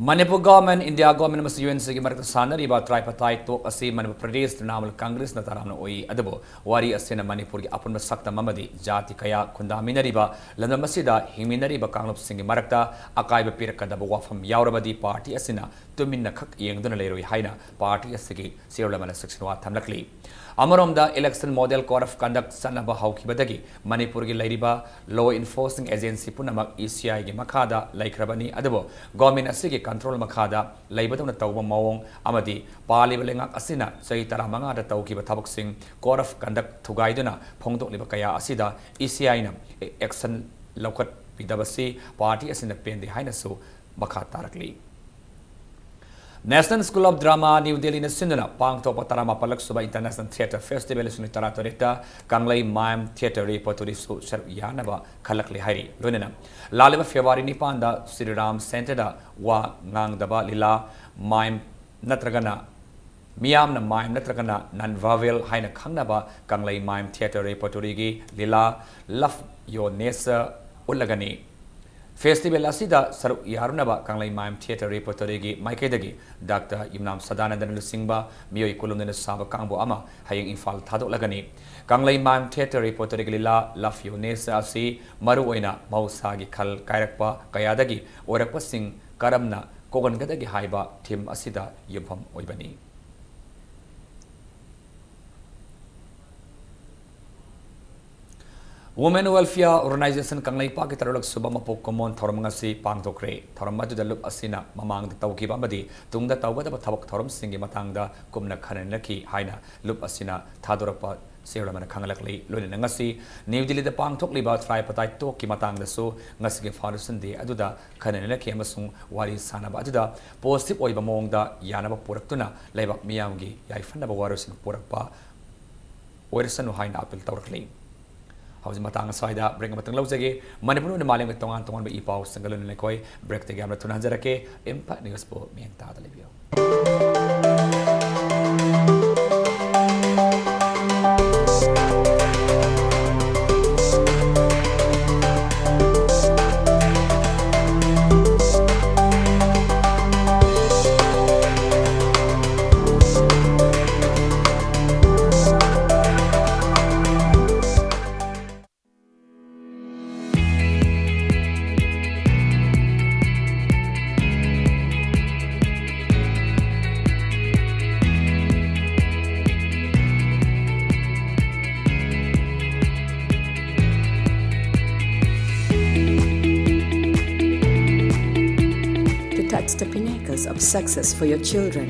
Manipur government, India government ꯑꯃꯁꯨꯡ U N C ꯒꯤ ꯃꯔꯛꯇ ꯁꯥꯟꯅꯔꯤꯕ ꯇ꯭ꯔꯥꯏꯄꯇꯥꯏ ꯇꯣꯛ ꯑꯁꯤ ꯃꯅꯤꯄꯨꯔ ꯄ꯭ꯔꯗꯦꯁ ꯇ꯭ꯔꯤꯅꯥꯃꯨꯜ ꯀꯪꯒ꯭ꯔꯦꯁꯅ ꯇꯔꯥꯝꯅ ꯑꯣꯛꯏ꯫ ꯑꯗꯨꯕꯨ ꯋꯥꯔꯤ ꯑꯁꯤꯅ ꯃꯅꯤꯄꯨꯔꯒꯤ ꯑꯄꯨꯟꯕ ꯁꯛꯇꯝ ꯑꯃꯗꯤ ꯖꯥꯇꯤ ꯀꯌꯥ ꯈꯨꯟꯗꯥꯃꯤꯟꯅꯔꯤꯕ ꯂꯝꯗꯝ ꯑꯁꯤꯗ ꯍꯤꯡꯃꯤꯟꯅꯔꯤꯕ ꯀꯥꯡꯂꯨꯞꯁꯤꯡꯒꯤ ꯃꯔꯛꯇ ꯑꯀꯥꯏꯕ ꯄꯤꯔꯛꯀꯗꯕ ꯋꯥꯐꯝ ꯌꯥꯎꯔꯕꯗꯤ ꯄꯥꯔꯇꯤ ꯑꯁꯤꯅ ꯇꯨꯃꯤꯟꯅ ꯈꯛ ꯌꯦꯡꯗꯨꯅ ꯂꯩꯔꯣꯏ ꯍꯥꯏꯅ ꯄꯥꯔꯇꯤ ꯑꯁꯤꯒꯤ ꯆꯦꯌꯔꯃꯦꯟꯅ ꯁꯤꯛꯁꯤꯟ ꯋꯥ ꯊꯝꯂꯛꯂꯤ꯫ ꯑꯃꯔꯣꯝꯗ, election model code of conduct ꯆꯠꯅꯕ ꯍꯧꯈꯤꯕꯗꯒꯤ ꯃꯅꯤꯄꯨꯔꯒꯤ ꯂꯩꯔꯤꯕ law enforcing agency ꯄꯨꯝꯅꯃꯛ E C I ꯒꯤ ꯃꯈꯥꯗ ꯂꯩꯈ꯭ꯔꯕꯅꯤ꯫ ꯑꯗꯨꯕꯨ government ꯑꯁꯤꯒꯤ control ꯃꯈꯥꯗ ꯂꯩꯕꯗꯧꯅ ꯇꯧꯕ ꯃꯑꯣꯡ ꯑꯃꯗꯤ ꯄꯥꯜꯂꯤꯕ ꯂꯩꯉꯥꯛ ꯑꯁꯤꯅ ꯆꯍꯤ ꯇꯔꯥꯃꯉꯥꯗ ꯇꯧꯈꯤꯕ ꯊꯕꯛꯁꯤꯡ code of conduct ꯊꯨꯒꯥꯏꯗꯨꯅ ꯐꯣꯡꯗꯣꯛꯂꯤꯕ ꯀꯌꯥ ꯑꯁꯤꯗ E C I ꯅ action ꯂꯧꯈꯠꯄꯤꯗꯕꯁꯤ ꯄꯥꯔꯇꯤ ꯑꯁꯤꯅ ꯄꯦꯟꯗꯦ ꯍꯥꯏꯅꯁꯨ ꯃꯈꯥ ꯇꯥꯔꯛꯂꯤ꯫ National School of Drama, New Delhi ꯅ ꯁꯤꯟꯗꯨꯅ ꯄꯥꯡꯊꯣꯛꯄ ꯇꯔꯥꯃꯥꯄꯜꯂꯛ ꯁꯨꯕ International Theatre Festival ꯂꯤꯁꯤꯡ ꯇꯔꯥꯇꯔꯦꯠꯇ ꯀꯪꯂꯩ Mime Theatre Repertory ꯁꯨ ꯁꯔꯨꯛ ꯌꯥꯅꯕ ꯈꯜꯂꯛꯂꯦ ꯍꯥꯏꯔꯤ꯫ ꯂꯣꯏꯅꯅ ꯂꯥꯛꯂꯤꯕ February ꯅꯤꯄꯥꯟꯗ ꯁ꯭ꯔꯤꯔꯥꯝ Centre ꯗ ꯋꯥ ꯉꯥꯡꯗꯕ ꯂꯤꯂꯥ, mime ꯅꯠꯇ꯭ꯔꯒꯅ ꯃꯤꯌꯥꯝꯅ mime ꯅꯠꯇ꯭ꯔꯒꯅ non-verbal ꯍꯥꯏꯅ ꯈꯪꯅꯕ ꯀꯪꯂꯩ Mime Theatre Repertory ꯒꯤ ꯂꯤꯂꯥ Love Your Nature ꯎꯠꯂꯒꯅꯤ꯫ Festival ꯑꯁꯤꯗ ꯁꯔꯨꯛ ꯌꯥꯔꯨꯅꯕ ꯀꯪꯂꯩ Mime Theatre Repertory ꯒꯤ ꯃꯥꯏꯀꯩꯗꯒꯤ ꯗꯥꯛꯇꯔ ꯌꯨꯝꯅꯥꯝ ꯁꯗꯥꯅꯟꯗꯅ ꯂꯨꯆꯤꯡꯕ ꯃꯤꯑꯣꯏ ꯀꯣꯂꯨꯝꯗꯅ ꯁꯥꯕ ꯀꯥꯡꯕꯨ ꯑꯃ ꯍꯌꯦꯡ ꯏꯝꯐꯥꯜ ꯊꯥꯗꯣꯛꯂꯒꯅꯤ꯫ ꯀꯪꯂꯩ Mime Theatre Repertory ꯒꯤ ꯂꯤꯂꯥ Love Your Nature ꯑꯁꯤ ꯃꯔꯨꯑꯣꯏꯅ ꯃꯍꯧꯁꯥꯒꯤ ꯈꯜ ꯀꯥꯏꯔꯛꯄ ꯀꯌꯥꯗꯒꯤ ꯑꯣꯏꯔꯛꯄꯁꯤꯡ ꯀꯔꯝꯅ ꯀꯣꯛꯍꯟꯒꯗꯒꯦ ꯍꯥꯏꯕ theme ꯑꯁꯤꯗ ꯌꯨꯝꯐꯝ ꯑꯣꯏꯕꯅꯤ꯫ Women Welfare Organisation ꯀꯪꯂꯩꯄꯥꯛꯀꯤ ꯇꯔꯨꯛꯂꯛ ꯁꯨꯕ ꯃꯄꯣꯛ ꯀꯨꯝꯑꯣꯟ ꯊꯧꯔꯝ ꯉꯁꯤ ꯄꯥꯡꯊꯣꯛꯈ꯭ꯔꯦ꯫ ꯊꯧꯔꯝ ꯑꯗꯨꯗ ꯂꯨꯞ ꯑꯁꯤꯅ ꯃꯃꯥꯡꯗ ꯇꯧꯈꯤꯕ ꯑꯃꯗꯤ ꯇꯨꯡꯗ ꯇꯧꯒꯗꯕ ꯊꯕꯛ ꯊꯧꯔꯝꯁꯤꯡꯒꯤ ꯃꯇꯥꯡꯗ ꯀꯨꯞꯅ ꯈꯟꯅ ꯅꯩꯅꯈꯤ ꯍꯥꯏꯅ ꯂꯨꯞ ꯑꯁꯤꯅ ꯊꯥꯗꯣꯔꯛꯄ ꯁꯤꯔꯣꯝꯅ ꯈꯪꯍꯜꯂꯛꯂꯤ꯫ ꯂꯣꯏꯅꯅ ꯉꯁꯤ ꯅ꯭ꯌꯨ ꯗꯤꯜꯂꯤꯗ ꯄꯥꯡꯊꯣꯛꯂꯤꯕ tripartite talkꯀꯤ ꯃꯇꯥꯡꯗꯁꯨ ꯉꯁꯤꯒꯤ Foundation Day ꯑꯗꯨꯗ ꯈꯟꯅ ꯅꯩꯅꯈꯤ ꯑꯃꯁꯨꯡ ꯋꯥꯔꯤ ꯁꯥꯅꯕ ꯑꯗꯨꯗ positive ꯑꯣꯏꯕ ꯃꯑꯣꯡꯗ ꯌꯥꯅꯕ ꯄꯨꯔꯛꯇꯨꯅ ꯂꯩꯕꯥꯛ ꯃꯤꯌꯥꯝꯒꯤ ꯌꯥꯏꯐꯅꯕ ꯋꯥꯔꯣꯏꯁꯤꯟ ꯄꯨꯔꯛꯄ ꯑꯣꯏꯔꯁꯅꯨ ꯍꯥꯏꯅ appeal ꯇꯧꯔꯛꯂꯤ꯫ ꯍꯧꯖꯤꯛ ꯃꯇꯥꯡ ꯑꯁ꯭ꯋꯥꯏꯗ break ꯑꯃꯇꯪ ꯂꯧꯖꯒꯦ꯫ ꯃꯅꯤꯄꯨꯔ ꯑꯃꯗꯤ ꯃꯥꯂꯦꯝꯒꯤ ꯇꯣꯉꯥꯟ ꯇꯣꯉꯥꯟꯕ ꯏ ꯄꯥꯎꯁꯤꯡꯒ ꯂꯣꯏꯅꯅ ꯑꯩꯈꯣꯏ breakꯇꯒꯤ ꯌꯥꯝꯅ ꯊꯨꯅ ꯍꯟꯖꯔꯛꯀꯦ꯫ ꯏꯝꯐꯥꯜ Newsꯄꯨ ꯃꯤꯠꯌꯦꯡ ꯇꯥꯗ ꯂꯩꯕꯤꯌꯨ꯫ To touch the pinnacles of success for your children,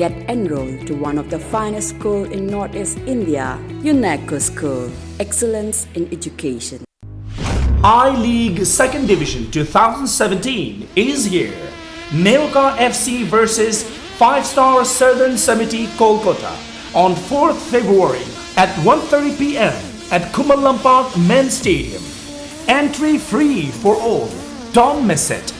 get enrolled to one of the finest school in Northeast India, UNESCO School. Excellence in education. I-League Second Division twenty seventeen is here. Neoka F C versus Five Star Southern Samiti Kolkata on fourth February at one thirty p m at Khuman Lampak Men's Stadium. Entry free for all. Don't miss it.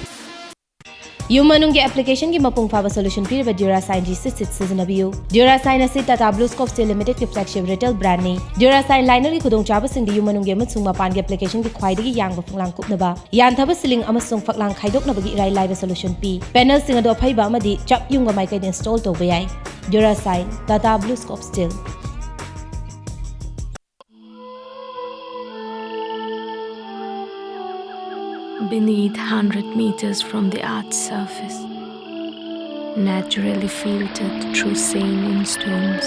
ꯌꯨꯝ ꯃꯅꯨꯡꯒꯤ ꯑꯦꯄ꯭ꯂꯤꯀꯦꯁꯟꯒꯤ ꯃꯄꯨꯡ ꯐꯥꯕ solution ꯄꯤꯔꯤꯕ Durasine G six six ꯁꯤꯖꯤꯟꯅꯕꯤꯌꯨ꯫ Durasine ꯑꯁꯤ Tata Blue Scope Steel Limited ꯀꯤ flagship retail brand ꯅꯤ꯫ Durasine liner ꯒꯤ ꯈꯨꯗꯣꯡꯆꯥꯕꯁꯤꯡꯗꯤ ꯌꯨꯝ ꯃꯅꯨꯡꯒꯤ ꯑꯃꯁꯨꯡ ꯃꯄꯥꯟꯒꯤ ꯑꯦꯄ꯭ꯂꯤꯀꯦꯁꯟꯒꯤ ꯈ꯭ꯋꯥꯏꯗꯒꯤ ꯌꯥꯡꯕ ꯐꯛꯂꯥꯡ ꯀꯨꯞꯅꯕ, ꯌꯥꯟꯊꯕ ceiling ꯑꯃꯁꯨꯡ ꯐꯛꯂꯥꯡ ꯈꯥꯏꯗꯣꯛꯅꯕꯒꯤ ꯏꯔꯥꯏ ꯂꯥꯏꯕ ꯁꯣꯂꯨꯁꯟ ꯄꯤ꯫ Panel ꯁꯤꯡ ꯑꯗꯨ ꯑꯐꯩꯕ ꯑꯃꯗꯤ ꯆꯞ ꯌꯨꯡꯕ ꯃꯥꯏꯀꯩꯗ install ꯇꯧꯕ ꯌꯥꯏ꯫ Durasine, Tata Blue Scope Steel꯫ Beneath hundred meters from the earth's surface, naturally filtered through saline stones,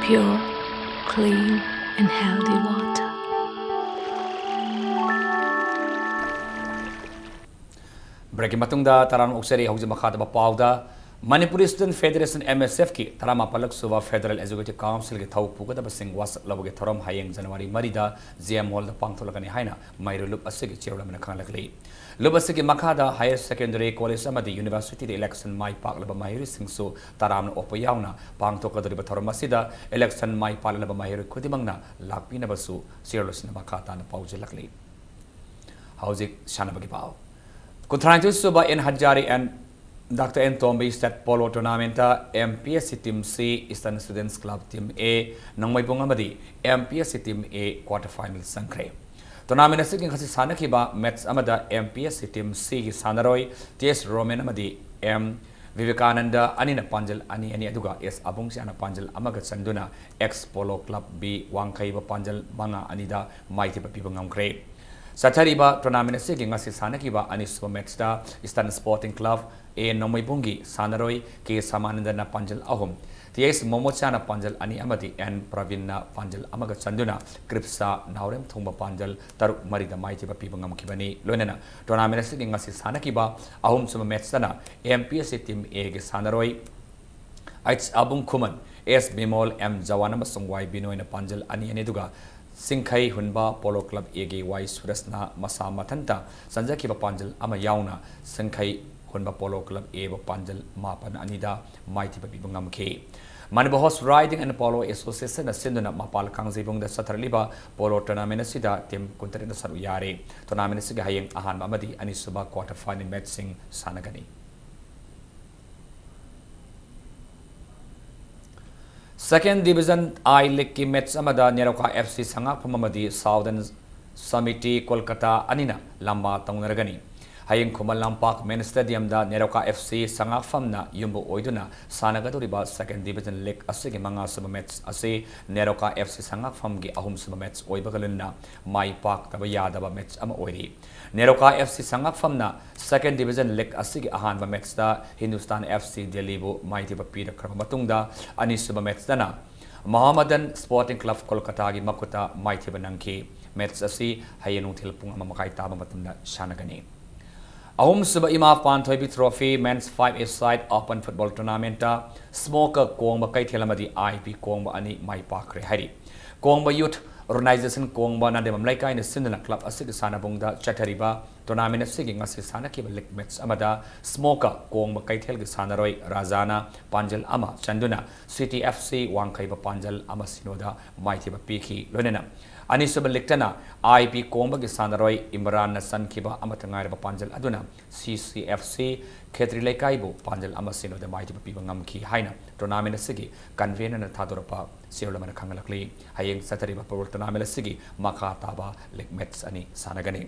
pure, clean, and healthy water. Break ꯀꯤ ꯃꯇꯨꯡꯗ ꯇꯔꯥꯝꯅ ꯑꯣꯛꯆꯔꯤ꯫ ꯍꯧꯖꯤꯛ ꯃꯈꯥ ꯇꯥꯕ ꯄꯥꯎꯗ Manipur Student Federation, M S F ꯀꯤ ꯇꯔꯥꯃꯥꯄꯜꯂꯛ ꯁꯨꯕ Federal Executive Council ꯒꯤ ꯊꯧ ꯄꯨꯒꯗꯕꯁꯤꯡ ꯋꯥꯁꯛ ꯂꯧꯕꯒꯤ ꯊꯧꯔꯝ ꯍꯌꯦꯡ January ꯃꯔꯤꯗ J M Hall ꯗ ꯄꯥꯡꯊꯣꯛꯂꯒꯅꯤ ꯍꯥꯏꯅ ꯃꯩꯔꯨ ꯂꯨꯞ ꯑꯁꯤꯒꯤ chairman ꯑꯃꯅ ꯈꯪꯍꯜꯂꯛꯂꯤ꯫ ꯂꯨꯞ ꯑꯁꯤꯒꯤ ꯃꯈꯥꯗ higher secondary college ꯑꯃꯗꯤ university ꯗ election ꯃꯥꯏ ꯄꯥꯛꯂꯕ ꯃꯍꯩꯔꯣꯏꯁꯤꯡꯁꯨ ꯇꯔꯥꯝꯅ ꯑꯣꯛꯄ ꯌꯥꯎꯅ ꯄꯥꯡꯊꯣꯛꯀꯗꯧꯔꯤꯕ ꯊꯧꯔꯝ ꯑꯁꯤꯗ election ꯃꯥꯏ ꯄꯥꯛꯂꯕ ꯃꯍꯩꯔꯣꯏ ꯈꯨꯗꯤꯡꯃꯛꯅ ꯂꯥꯛꯄꯤꯅꯕꯁꯨ chairman ꯁꯤꯅ ꯃꯈꯥ ꯇꯥꯅ ꯄꯥꯎꯖꯦꯜꯂꯛꯂꯤ꯫ ꯍꯧꯖꯤꯛ ꯁꯥꯟꯅꯕꯒꯤ ꯄꯥꯎ꯫ ꯀꯨꯟꯊ꯭ꯔꯥꯅꯤꯊꯣꯏ ꯁꯨꯕ N Hazare and Doctor N Tombi State Polo Tournament ꯇ M P S C Team C, Eastern Students Club Team A, ꯅꯣꯡꯃꯩꯕꯨꯡ ꯑꯃꯗꯤ M P S C Team A quarter final ꯆꯪꯈ꯭ꯔꯦ꯫ Tournament ꯑꯁꯤꯒꯤ ꯉꯁꯤ ꯁꯥꯟꯅꯈꯤꯕ match ꯑꯃꯗ M P S C Team C ꯒꯤ ꯁꯥꯟꯅꯔꯣꯏ T S Roman ꯑꯃꯗꯤ M ꯕꯤꯕꯦꯀꯥꯅꯟꯗ ꯑꯅꯤꯅ ꯄꯥꯟꯖꯜ ꯑꯅꯤ ꯑꯅꯤ, ꯑꯗꯨꯒ S ꯑꯕꯨꯡꯆꯥꯅ ꯄꯥꯟꯖꯜ ꯑꯃꯒ ꯆꯟꯗꯨꯅ Ex Polo Club B ꯋꯥꯡꯈꯩꯕ ꯄꯥꯟꯖꯜ ꯃꯉꯥ ꯑꯅꯤꯗ ꯃꯥꯏꯊꯤꯕ ꯄꯤꯕ ꯉꯝꯈ꯭ꯔꯦ꯫ ꯆꯠꯊꯔꯤꯕ tournament ꯑꯁꯤꯒꯤ ꯉꯁꯤ ꯁꯥꯟꯅꯈꯤꯕ ꯑꯅꯤꯁꯨꯕ match ꯇ Eastern Sporting Club A ꯅꯣꯡꯃꯩꯕꯨꯡꯒꯤ ꯁꯥꯟꯅꯔꯣꯏ K ꯁꯃꯥꯅꯟꯗꯅ ꯄꯥꯟꯖꯜ ꯑꯍꯨꯝ, T S ꯃꯣꯃꯣꯆꯥꯅ ꯄꯥꯟꯖꯜ ꯑꯅꯤ ꯑꯃꯗꯤ N ꯄ꯭ꯔꯕꯤꯟꯅ ꯄꯥꯟꯖꯜ ꯑꯃꯒ ꯆꯟꯗꯨꯅ ꯀ꯭ꯔꯤꯞꯁꯥ ꯅꯥꯎꯔꯦꯝꯊꯣꯡꯕ ꯄꯥꯟꯖꯜ ꯇꯔꯨꯛ ꯃꯔꯤꯗ ꯃꯥꯏꯊꯤꯕ ꯄꯤꯕ ꯉꯝꯈꯤꯕꯅꯤ꯫ ꯂꯣꯏꯅꯅ tournament ꯑꯁꯤꯒꯤ ꯉꯁꯤ ꯁꯥꯟꯅꯈꯤꯕ ꯑꯍꯨꯝꯁꯨꯕ match ꯇꯅ M P S C Team A ꯒꯤ ꯁꯥꯟꯅꯔꯣꯏ H ꯑꯕꯨꯡ ꯈꯨꯃꯟ, S ꯕꯤꯃꯣꯜ, M ꯖꯋꯥꯟ ꯑꯃꯁꯨꯡ Y ꯕꯤꯅꯣꯏꯅ ꯄꯥꯟꯖꯜ ꯑꯅꯤ ꯑꯅꯤ, ꯑꯗꯨꯒ ꯆꯤꯡꯈꯩ ꯍꯨꯟꯕ Polo Club A ꯒꯤ Y ꯁꯨꯔꯁꯅ ꯃꯁꯥ ꯃꯊꯟꯇ ꯆꯟꯖꯈꯤꯕ ꯄꯥꯟꯖꯜ ꯑꯃ ꯌꯥꯎꯅ ꯆꯤꯡꯈꯩ ꯍꯨꯟꯕ Polo Club A ꯕꯨ ꯄꯥꯟꯖꯜ ꯃꯥꯄꯟ ꯑꯅꯤꯗ ꯃꯥꯏꯊꯤꯕ ꯄꯤꯕ ꯉꯝꯈꯤ꯫ Manipur Horse Riding and Polo Association ꯅ ꯁꯤꯟꯗꯨꯅ ꯃꯄꯥꯜ ꯀꯥꯡꯖꯩꯕꯨꯡꯗ ꯆꯠꯊꯔꯛꯂꯤꯕ polo tournament ꯑꯁꯤꯗ team ꯀꯨꯟꯇꯔꯦꯠꯅ ꯁꯔꯨꯛ ꯌꯥꯔꯤ꯫ Tournament ꯑꯁꯤꯒꯤ ꯍꯌꯦꯡ ꯑꯍꯥꯟꯕ ꯑꯃꯗꯤ ꯑꯅꯤꯁꯨꯕ quarter final match ꯁꯤꯡ ꯁꯥꯟꯅꯒꯅꯤ꯫ Second Division I League ꯀꯤ match ꯑꯃꯗ ꯅꯦꯔꯣꯀꯥ F C ꯁꯉꯥꯛꯐꯝ ꯑꯃꯗꯤ Southern Samiti Kolkata ꯑꯅꯤꯅ ꯂꯝꯕꯥ ꯇꯧꯅꯔꯒꯅꯤ꯫ ꯍꯌꯦꯡ ꯈꯨꯃꯟ ꯂꯝꯄꯥꯛ main stadium ꯗ ꯅꯦꯔꯣꯀꯥ F C ꯁꯉꯥꯛꯐꯝꯅ ꯌꯨꯝꯕꯨ ꯑꯣꯏꯗꯨꯅ ꯁꯥꯟꯅꯒꯗꯧꯔꯤꯕ Second Division League ꯑꯁꯤꯒꯤ ꯃꯉꯥꯁꯨꯕ match ꯑꯁꯤ ꯅꯦꯔꯣꯀꯥ F C ꯁꯉꯥꯛꯐꯝꯒꯤ ꯑꯍꯨꯝꯁꯨꯕ match ꯑꯣꯏꯕꯒ ꯂꯣꯏꯅꯅ ꯃꯥꯏ ꯄꯥꯛꯇꯕ ꯌꯥꯗꯕ match ꯑꯃ ꯑꯣꯏꯔꯤ꯫ NEROCA F C ꯁꯉꯥꯛꯐꯝꯅ Second Division League ꯑꯁꯤꯒꯤ ꯑꯍꯥꯟꯕ match ꯇ Hindustan F C Delhi ꯕꯨ ꯃꯥꯏꯊꯤꯕ ꯄꯤꯔꯛꯈ꯭ꯔꯕ ꯃꯇꯨꯡꯗ, ꯑꯅꯤꯁꯨꯕ match ꯇꯅ Mohammedan Sporting Club Kolkata ꯒꯤ ꯃꯈꯨꯠꯇ ꯃꯥꯏꯊꯤꯕ ꯅꯪꯈꯤ꯫ Match ꯑꯁꯤ ꯍꯌꯦꯡ ꯅꯨꯡꯊꯤꯜ ꯄꯨꯡ ꯑꯃ ꯃꯈꯥꯏ ꯇꯥꯕ ꯃꯇꯝꯗ ꯁꯥꯟꯅꯒꯅꯤ꯫ ꯑꯍꯨꯝꯁꯨꯕ ꯏꯃꯥ ꯄꯥꯟꯊꯣꯏꯕꯤ Trophy Men's Five-a-side Open Football Tournament-ꯇ ꯁ꯭ꯃꯣꯀꯔ ꯀꯣꯡꯕ ꯀꯩꯊꯦꯜ ꯑꯃꯗꯤ ꯑꯥꯏ ꯄꯤ ꯀꯣꯡꯕ ꯑꯅꯤ ꯃꯥꯏ ꯄꯥꯛꯈ꯭ꯔꯦ ꯍꯥꯏꯔꯤ꯫ ꯀꯣꯡꯕ Youth Organization ꯀꯣꯡꯕ ꯅꯥꯗꯦꯝꯕꯝ ꯂꯩꯀꯥꯏꯅ ꯁꯤꯟꯗꯨꯅ club ꯑꯁꯤꯒꯤ ꯁꯥꯟꯅꯕꯨꯡꯗ ꯆꯠꯊꯔꯤꯕ tournament ꯑꯁꯤꯒꯤ ꯉꯁꯤ ꯁꯥꯟꯅꯈꯤꯕ league match ꯑꯃꯗ ꯁ꯭ꯃꯣꯀꯔ ꯀꯣꯡꯕ ꯀꯩꯊꯦꯜꯒꯤ ꯁꯥꯟꯅꯔꯣꯏ ꯔꯥꯖꯥꯅ ꯄꯥꯟꯖꯜ ꯑꯃ ꯆꯟꯗꯨꯅ ꯁꯤꯇꯤ ꯑꯦꯐ ꯁꯤ ꯋꯥꯡꯈꯩꯕ ꯄꯥꯟꯖꯜ ꯑꯃ ꯁꯤꯅꯣꯗ ꯃꯥꯏꯊꯤꯕ ꯄꯤꯈꯤ꯫ ꯂꯣꯏꯅꯅ ꯑꯅꯤꯁꯨꯕ league-ꯇꯅ ꯑꯥꯏ ꯄꯤ ꯀꯣꯡꯕꯒꯤ ꯁꯥꯟꯅꯔꯣꯏ ꯏꯝꯔꯥꯟꯅ ꯆꯟꯈꯤꯕ ꯑꯃꯠꯇ ꯉꯥꯏꯔꯕ ꯄꯥꯟꯖꯜ ꯑꯗꯨꯅ ꯁꯤ ꯁꯤ ꯑꯦꯐ ꯁꯤ ꯈꯦꯇ꯭ꯔꯤ ꯂꯩꯀꯥꯏꯕꯨ ꯄꯥꯟꯖꯜ ꯑꯃ ꯁꯤꯅꯣꯗ ꯃꯥꯏꯊꯤꯕ ꯄꯤꯕ ꯉꯝꯈꯤ ꯍꯥꯏꯅ tournament ꯑꯁꯤꯒꯤ convener-ꯅ ꯊꯥꯗꯣꯔꯛꯄ ꯆꯦꯔꯣꯜ ꯑꯃꯅ ꯈꯪꯍꯜꯂꯛꯂꯤ꯫ ꯍꯌꯦꯡ ꯆꯠꯊꯔꯤꯕ football tournament ꯑꯁꯤꯒꯤ ꯃꯈꯥ ꯇꯥꯕ league match ꯑꯅꯤ ꯁꯥꯟꯅꯒꯅꯤ꯫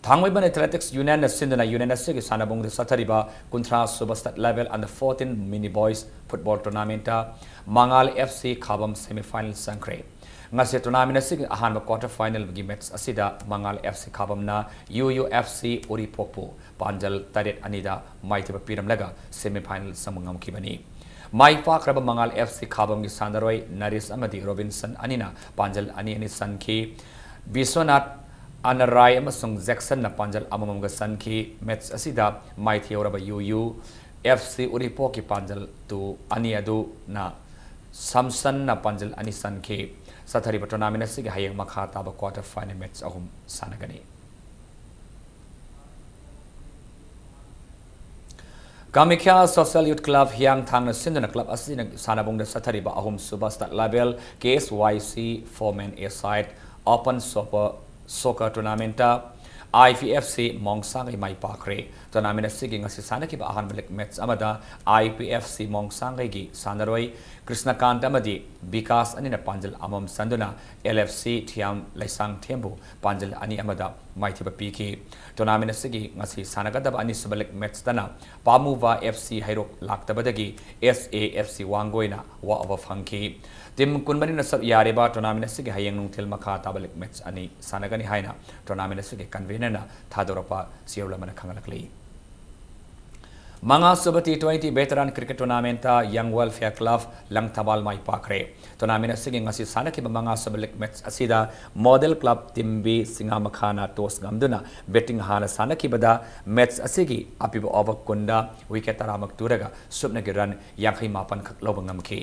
ꯊꯥꯡꯃꯩꯕꯟ Athletics Union-ꯅ ꯁꯤꯟꯗꯨꯅ union ꯑꯁꯤꯒꯤ ꯁꯥꯟꯅꯕꯨꯡꯗ ꯆꯠꯊꯔꯤꯕ ꯀꯨꯟꯊ꯭ꯔꯥ ꯁꯨꯕ state level under fourteen mini boys football tournament-ꯇ ꯃꯉꯥꯜ ꯑꯦꯐ ꯁꯤ ꯈꯥꯕꯝ semi final ꯆꯪꯈ꯭ꯔꯦ꯫ ꯉꯁꯤ tournament ꯑꯁꯤꯒꯤ ꯑꯍꯥꯟꯕ quarter final-ꯒꯤ match ꯑꯁꯤꯗ ꯃꯉꯥꯜ F C ꯈꯥꯕꯝꯅ U U F C ꯎꯔꯤꯄꯣꯛꯄꯨ ꯄꯥꯟꯖꯜ ꯇꯔꯦꯠ ꯑꯅꯤꯗ ꯃꯥꯏꯊꯤꯕ ꯄꯤꯔꯝꯂꯒ semi final ꯆꯪꯕ ꯉꯝꯈꯤꯕꯅꯤ꯫ ꯃꯥꯏ ꯄꯥꯛꯈ꯭ꯔꯕ ꯃꯉꯥꯜ ꯑꯦꯐ ꯁꯤ ꯈꯥꯕꯝꯒꯤ ꯁꯥꯟꯅꯔꯣꯏ ꯅꯔꯤꯁ ꯑꯃꯗꯤ ꯔꯣꯕꯤꯟꯁꯟ ꯑꯅꯤꯅ ꯄꯥꯟꯖꯜ ꯑꯅꯤ ꯑꯅꯤ ꯆꯟꯈꯤ꯫ ꯕꯤꯁ꯭ꯋꯅꯥꯊ ꯑꯅꯔꯥꯏ ꯑꯃꯁꯨꯡ ꯖꯦꯛꯁꯟꯅ ꯄꯥꯟꯖꯜ ꯑꯃꯃꯝꯒ ꯆꯟꯈꯤ꯫ Match ꯑꯁꯤꯗ ꯃꯥꯏꯊꯤꯍꯧꯔꯕ U U F C ꯎꯔꯤꯄꯣꯛꯀꯤ ꯄꯥꯟꯖꯜ two ꯑꯅꯤ ꯑꯗꯨꯅ ꯁꯝꯁꯟꯅ ꯄꯥꯟꯖꯜ ꯑꯅꯤ ꯆꯟꯈꯤ꯫ ꯆꯠꯊꯔꯤꯕ tournament ꯑꯁꯤꯒꯤ ꯍꯌꯦꯡ ꯃꯈꯥ ꯇꯥꯕ quarter final match ꯑꯍꯨꯝ ꯁꯥꯟꯅꯒꯅꯤ꯫ ꯀꯥꯃꯈ꯭ꯌꯥ Social Youth Club ꯍꯤꯌꯥꯡꯊꯥꯡꯅ ꯁꯤꯟꯗꯨꯅ club ꯑꯁꯤꯅ ꯁꯥꯟꯅꯕꯨꯡꯗ ꯆꯠꯊꯔꯤꯕ ꯑꯍꯨꯝꯁꯨꯕ state level ꯀꯦ ꯑꯦꯁ ꯋꯥꯏ ꯁꯤ four-man-a-side Open Soccer, Soccer Tournament-ꯇ I P F C Mongsangei ꯃꯥꯏ ꯄꯥꯛꯈ꯭ꯔꯦ꯫ Tournament ꯑꯁꯤꯒꯤ ꯉꯁꯤ ꯁꯥꯟꯅꯈꯤꯕ ꯑꯍꯥꯟꯕ league match ꯑꯃꯗ ꯑꯥꯏ ꯄꯤ ꯑꯦꯐ ꯁꯤ ꯃꯣꯡꯁꯥꯡꯒꯩꯒꯤ ꯁꯥꯟꯅꯔꯣꯏ ꯀ꯭ꯔꯤꯁꯅꯀꯥꯟꯇ ꯑꯃꯗꯤ ꯕꯤꯀꯥꯁ ꯑꯅꯤꯅ ꯄꯥꯟꯖꯜ ꯑꯃꯃꯝ ꯆꯟꯗꯨꯅ ꯑꯦꯜ ꯑꯦꯐ ꯁꯤ ꯊꯤꯌꯥꯝ ꯂꯩꯁꯥꯡꯊꯦꯝꯕꯨ ꯄꯥꯟꯖꯜ ꯑꯅꯤ ꯑꯃꯗ ꯃꯥꯏꯊꯤꯕ ꯄꯤꯈꯤ꯫ Tournament ꯑꯁꯤꯒꯤ ꯉꯁꯤ ꯁꯥꯟꯅꯒꯗꯕ ꯑꯅꯤꯁꯨꯕ league match-ꯇꯅ ꯄꯥꯃꯨꯕ F C Heirok ꯂꯥꯛꯇꯕꯗꯒꯤ S A F C ꯋꯥꯡꯒꯣꯏꯅ ꯋꯥ ꯑꯣꯕ ꯐꯪꯈꯤ꯫ Team ꯀꯨꯟꯃꯔꯤꯅ ꯁꯔꯨꯛ ꯌꯥꯔꯤꯕ tournament ꯑꯁꯤꯒꯤ ꯍꯌꯦꯡ ꯅꯨꯡꯊꯤꯜ ꯃꯈꯥ ꯇꯥꯕ league match ꯑꯅꯤ ꯁꯥꯟꯅꯒꯅꯤ ꯍꯥꯏꯅ tournament ꯑꯁꯤꯒꯤ convener-ꯅ ꯊꯥꯗꯣꯔꯛꯄ ꯆꯦꯔꯣꯜ ꯑꯃꯅ ꯈꯪꯍꯜꯂꯛꯂꯤ꯫ ꯃꯉꯥꯁꯨꯕ T twenty Veteran Cricket Tournamentꯇ Young Welfare Club Langthabal ꯃꯥꯏ ꯄꯥꯛꯈ꯭ꯔꯦ꯫ Tournament ꯑꯁꯤꯒꯤ ꯉꯁꯤ ꯁꯥꯟꯅꯈꯤꯕ ꯃꯉꯥꯁꯨꯕ league match ꯑꯁꯤꯗ Model Club Team B ꯁꯤꯡꯉꯥꯃꯈꯥꯅ toss ꯉꯝꯗꯨꯅ batting ꯍꯥꯟꯅ ꯁꯥꯟꯅꯈꯤꯕꯗ match ꯑꯁꯤꯒꯤ ꯑꯄꯤꯕ over ꯀꯨꯟꯗ wicket ꯇꯔꯥꯃꯛ ꯇꯨꯔꯒ ꯁꯨꯞꯅꯒꯤ run ꯌꯥꯡꯈꯩ ꯃꯥꯄꯟ ꯈꯛ ꯂꯧꯕ ꯉꯝꯈꯤ꯫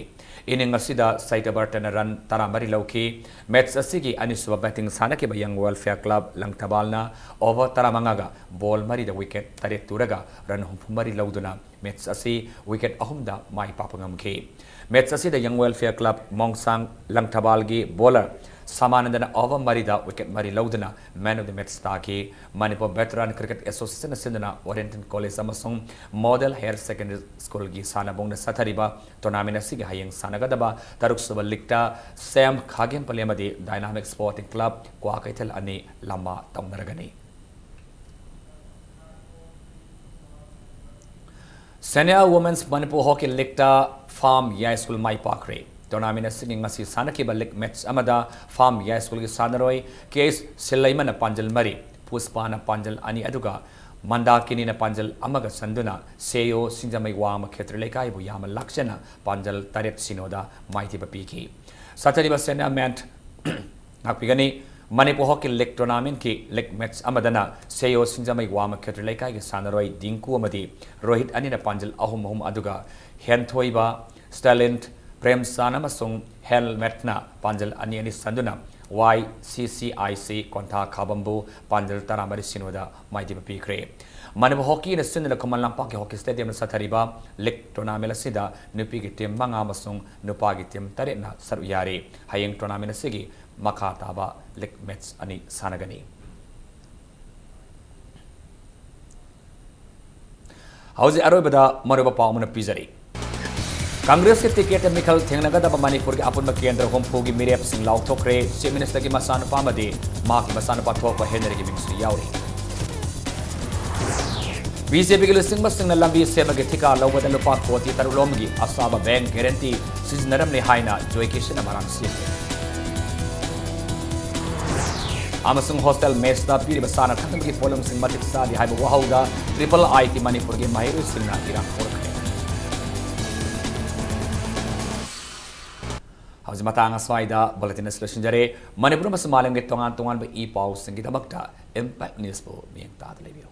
Inning ꯑꯁꯤꯗ ꯁꯩꯇꯕꯔꯇꯅ run ꯇꯔꯥꯃꯔꯤ ꯂꯧꯈꯤ꯫ Match ꯑꯁꯤꯒꯤ ꯑꯅꯤꯁꯨꯕ batting ꯁꯥꯟꯅꯈꯤꯕ Young Welfare Club ꯂꯪꯊꯕꯥꯜꯅ over ꯇꯔꯥꯃꯉꯥꯒ ball ꯃꯔꯤꯗ wicket ꯇꯔꯦꯠ ꯇꯨꯔꯒ run ꯍꯨꯝꯐꯨ ꯃꯔꯤ ꯂꯧꯗꯨꯅ match ꯑꯁꯤ wicket ꯑꯍꯨꯝꯗ ꯃꯥꯏ ꯄꯥꯛꯄ ꯉꯝꯈꯤ꯫ Match ꯑꯁꯤꯗ Young Welfare Club ꯃꯣꯡꯁꯥꯡ ꯂꯪꯊꯕꯥꯜꯒꯤ bowler ꯁꯃꯥꯅꯟꯗꯅ over ꯃꯔꯤꯗ wicket ꯃꯔꯤ ꯂꯧꯗꯨꯅ man of the match ꯇꯥꯈꯤ꯫ Manipur Veteran Cricket Associationꯅ ꯁꯤꯟꯗꯨꯅ Oriental College ꯑꯃꯁꯨꯡ Model Higher Secondary Schoolꯒꯤ ꯁꯥꯟꯅꯕꯨꯡꯗ ꯆꯠꯊꯔꯤꯕ tournament ꯑꯁꯤꯒꯤ ꯍꯌꯦꯡ ꯁꯥꯟꯅꯒꯗꯕ ꯇꯔꯨꯛꯁꯨꯕ leagueꯇ ꯁꯦꯝ ꯈꯥꯒꯦꯝꯄꯂꯤ ꯑꯃꯗꯤ Dynamic Sporting Club ꯀ꯭ꯋꯥꯀꯩꯊꯦꯜ ꯑꯅꯤ ꯂꯝꯕꯥ ꯇꯧꯅꯔꯒꯅꯤ꯫ Senior Women's Manipur Hockey Leagueꯇ ꯐꯥꯝ ꯌꯥꯏꯁ꯭ꯀꯨꯜ ꯃꯥꯏ ꯄꯥꯛꯈ꯭ꯔꯦ꯫ Tournament ꯑꯁꯤꯒꯤ ꯉꯁꯤ ꯁꯥꯟꯅꯈꯤꯕ league match ꯑꯃꯗ ꯐꯥꯝ ꯌꯥꯏꯁ꯭ꯀꯨꯜꯒꯤ ꯁꯥꯟꯅꯔꯣꯏ ꯀꯦ ꯑꯦꯁ ꯁꯤꯜꯂꯩꯃꯅ ꯄꯥꯟꯖꯜ ꯃꯔꯤ, ꯄꯨꯁꯄꯥꯅ ꯄꯥꯟꯖꯜ ꯑꯅꯤ, ꯑꯗꯨꯒ ꯃꯟꯗꯥꯀꯤꯅꯤꯅ ꯄꯥꯟꯖꯜ ꯑꯃꯒ ꯆꯟꯗꯨꯅ ꯁꯦꯌꯣ ꯁꯤꯡꯖꯃꯩ ꯋꯥꯡꯃ ꯈꯦꯇ꯭ꯔꯤ ꯂꯩꯀꯥꯏꯕꯨ ꯌꯥꯝꯅ ꯂꯥꯛꯆꯅ ꯄꯥꯟꯖꯜ ꯇꯔꯦꯠ ꯁꯤꯅꯣꯗ ꯃꯥꯏꯊꯤꯕ ꯄꯤꯈꯤ꯫ ꯁꯥꯊꯔꯤꯕ senior men ꯉꯥꯛꯄꯤꯒꯅꯤ꯫ Manipur Hockey League Tournamentꯀꯤ league match ꯑꯃꯗꯅ ꯁꯦꯌꯣ ꯁꯤꯡꯖꯃꯩ ꯋꯥꯡꯃ ꯈꯦꯇ꯭ꯔꯤ ꯂꯩꯀꯥꯏꯒꯤ ꯁꯥꯟꯅꯔꯣꯏ ꯗꯤꯡꯀꯨ ꯑꯃꯗꯤ ꯔꯣꯍꯤꯠ ꯑꯅꯤꯅ ꯄꯥꯟꯖꯜ ꯑꯍꯨꯝ ꯑꯍꯨꯝ, ꯑꯗꯨꯒ ꯍꯦꯟꯊꯣꯏꯕ, ꯁ꯭ꯇꯦꯂꯤꯟ, ꯄ꯭ꯔꯦꯝꯆꯥꯟ ꯑꯃꯁꯨꯡ ꯍꯦꯜꯃꯦꯠꯅ ꯄꯥꯟꯖꯜ ꯑꯅꯤ ꯑꯅꯤ ꯆꯟꯗꯨꯅ ꯋꯥꯏ ꯁꯤ ꯁꯤ ꯑꯥꯏ ꯁꯤ ꯀꯣꯟꯊꯥ ꯈꯥꯕꯝꯕꯨ ꯄꯥꯟꯖꯜ ꯇꯔꯥꯃꯔꯤ ꯁꯤꯅꯣꯗ ꯃꯥꯏꯊꯤꯕ ꯄꯤꯈ꯭ꯔꯦ꯫ ꯃꯅꯤꯄꯨꯔ ꯍꯣꯀꯤꯅ ꯁꯤꯟꯗꯨꯅ ꯈꯨꯃꯟ ꯂꯝꯄꯥꯛꯀꯤ ꯍꯣꯀꯤ ꯁ꯭ꯇꯦꯗꯤꯌꯝꯗ ꯆꯠꯊꯔꯤꯕ league tournament ꯑꯁꯤꯗ ꯅꯨꯄꯤꯒꯤ team ꯃꯉꯥ ꯑꯃꯁꯨꯡ ꯅꯨꯄꯥꯒꯤ team ꯇꯔꯦꯠꯅ ꯁꯔꯨꯛ ꯌꯥꯔꯤ꯫ ꯍꯌꯦꯡ tournament ꯑꯁꯤꯒꯤ ꯃꯈꯥ ꯇꯥꯕ league match ꯑꯅꯤ ꯁꯥꯟꯅꯒꯅꯤ꯫ ꯍꯧꯖꯤꯛ ꯑꯔꯣꯏꯕꯗ ꯃꯔꯨꯑꯣꯏꯕ ꯄꯥꯎ ꯑꯃꯅ ꯄꯤꯖꯔꯤ꯫ ꯀꯪꯒ꯭ꯔꯦꯁꯀꯤ ticketꯇ ꯃꯤꯈꯜ ꯊꯦꯡꯅꯒꯗꯕ ꯃꯅꯤꯄꯨꯔꯒꯤ ꯑꯄꯨꯟꯕ ꯀꯦꯟꯗ꯭ꯔ ꯍꯨꯝꯐꯨꯒꯤ ꯃꯤꯔꯦꯞꯁꯤꯡ ꯂꯥꯎꯊꯣꯛꯈ꯭ꯔꯦ꯫ Chief Ministerꯒꯤ ꯃꯆꯥꯅꯨꯄꯥ ꯑꯃꯗꯤ ꯃꯍꯥꯛꯀꯤ ꯃꯆꯥꯅꯨꯄꯥ ꯊꯣꯛꯄ ꯍꯦꯟꯅꯔꯤꯒꯤ ꯃꯤꯡꯁꯨ ꯌꯥꯎꯔꯤ꯫ BJPꯒꯤ ꯂꯨꯆꯤꯡꯕꯁꯤꯡꯅ ꯂꯝꯕꯤ ꯁꯦꯝꯕꯒꯤ ꯊꯤꯀꯥ ꯂꯧꯕꯗ ꯂꯨꯄꯥ ꯀꯣꯇꯤ ꯇꯔꯨꯛ ꯂꯣꯝꯒꯤ ꯑꯁꯥꯕ bank guarantee ꯁꯤꯖꯤꯟꯅꯔꯝꯂꯦ ꯍꯥꯏꯅ ꯖꯣꯏ ꯀꯤꯁꯟꯅ ꯃꯔꯥꯜ ꯁꯦꯝꯈꯤ꯫ ꯑꯃꯁꯨꯡ ꯍꯣꯁꯇꯦꯜ ꯃꯦꯁꯇ ꯄꯤꯔꯤꯕ ꯆꯥꯅ ꯊꯛꯅꯕꯒꯤ ꯄꯣꯠꯂꯝꯁꯤꯡ ꯃꯇꯤꯛ ꯆꯥꯗꯦ ꯍꯥꯏꯕ ꯋꯥꯍꯧꯗ ꯇ꯭ꯔꯤꯄꯜ ꯑꯥꯏ ꯇꯤ ꯃꯅꯤꯄꯨꯔꯒꯤ ꯃꯍꯩꯔꯣꯏꯁꯤꯡꯅ ꯏꯔꯥꯡ ꯍꯧꯔꯛꯈ꯭ꯔꯦ꯫ ꯍꯧꯖꯤꯛ ꯃꯇꯥꯡ ꯑꯁ꯭ꯋꯥꯏꯗ ꯕꯨꯂꯦꯇꯤꯟ ꯑꯁꯤ ꯂꯣꯏꯁꯤꯟꯖꯔꯦ꯫ ꯃꯅꯤꯄꯨꯔ ꯑꯃꯁꯨꯡ ꯃꯥꯂꯦꯝꯒꯤ ꯇꯣꯉꯥꯟ ꯇꯣꯉꯥꯟꯕ ꯏ ꯄꯥꯎꯁꯤꯡꯒꯤꯗꯃꯛꯇ ꯏꯝꯄꯦꯛ ꯅ꯭ꯌꯨꯁꯄꯨ ꯃꯤꯠꯌꯦꯡ ꯇꯥꯗꯨꯅ ꯂꯩꯕꯤꯌꯨ꯫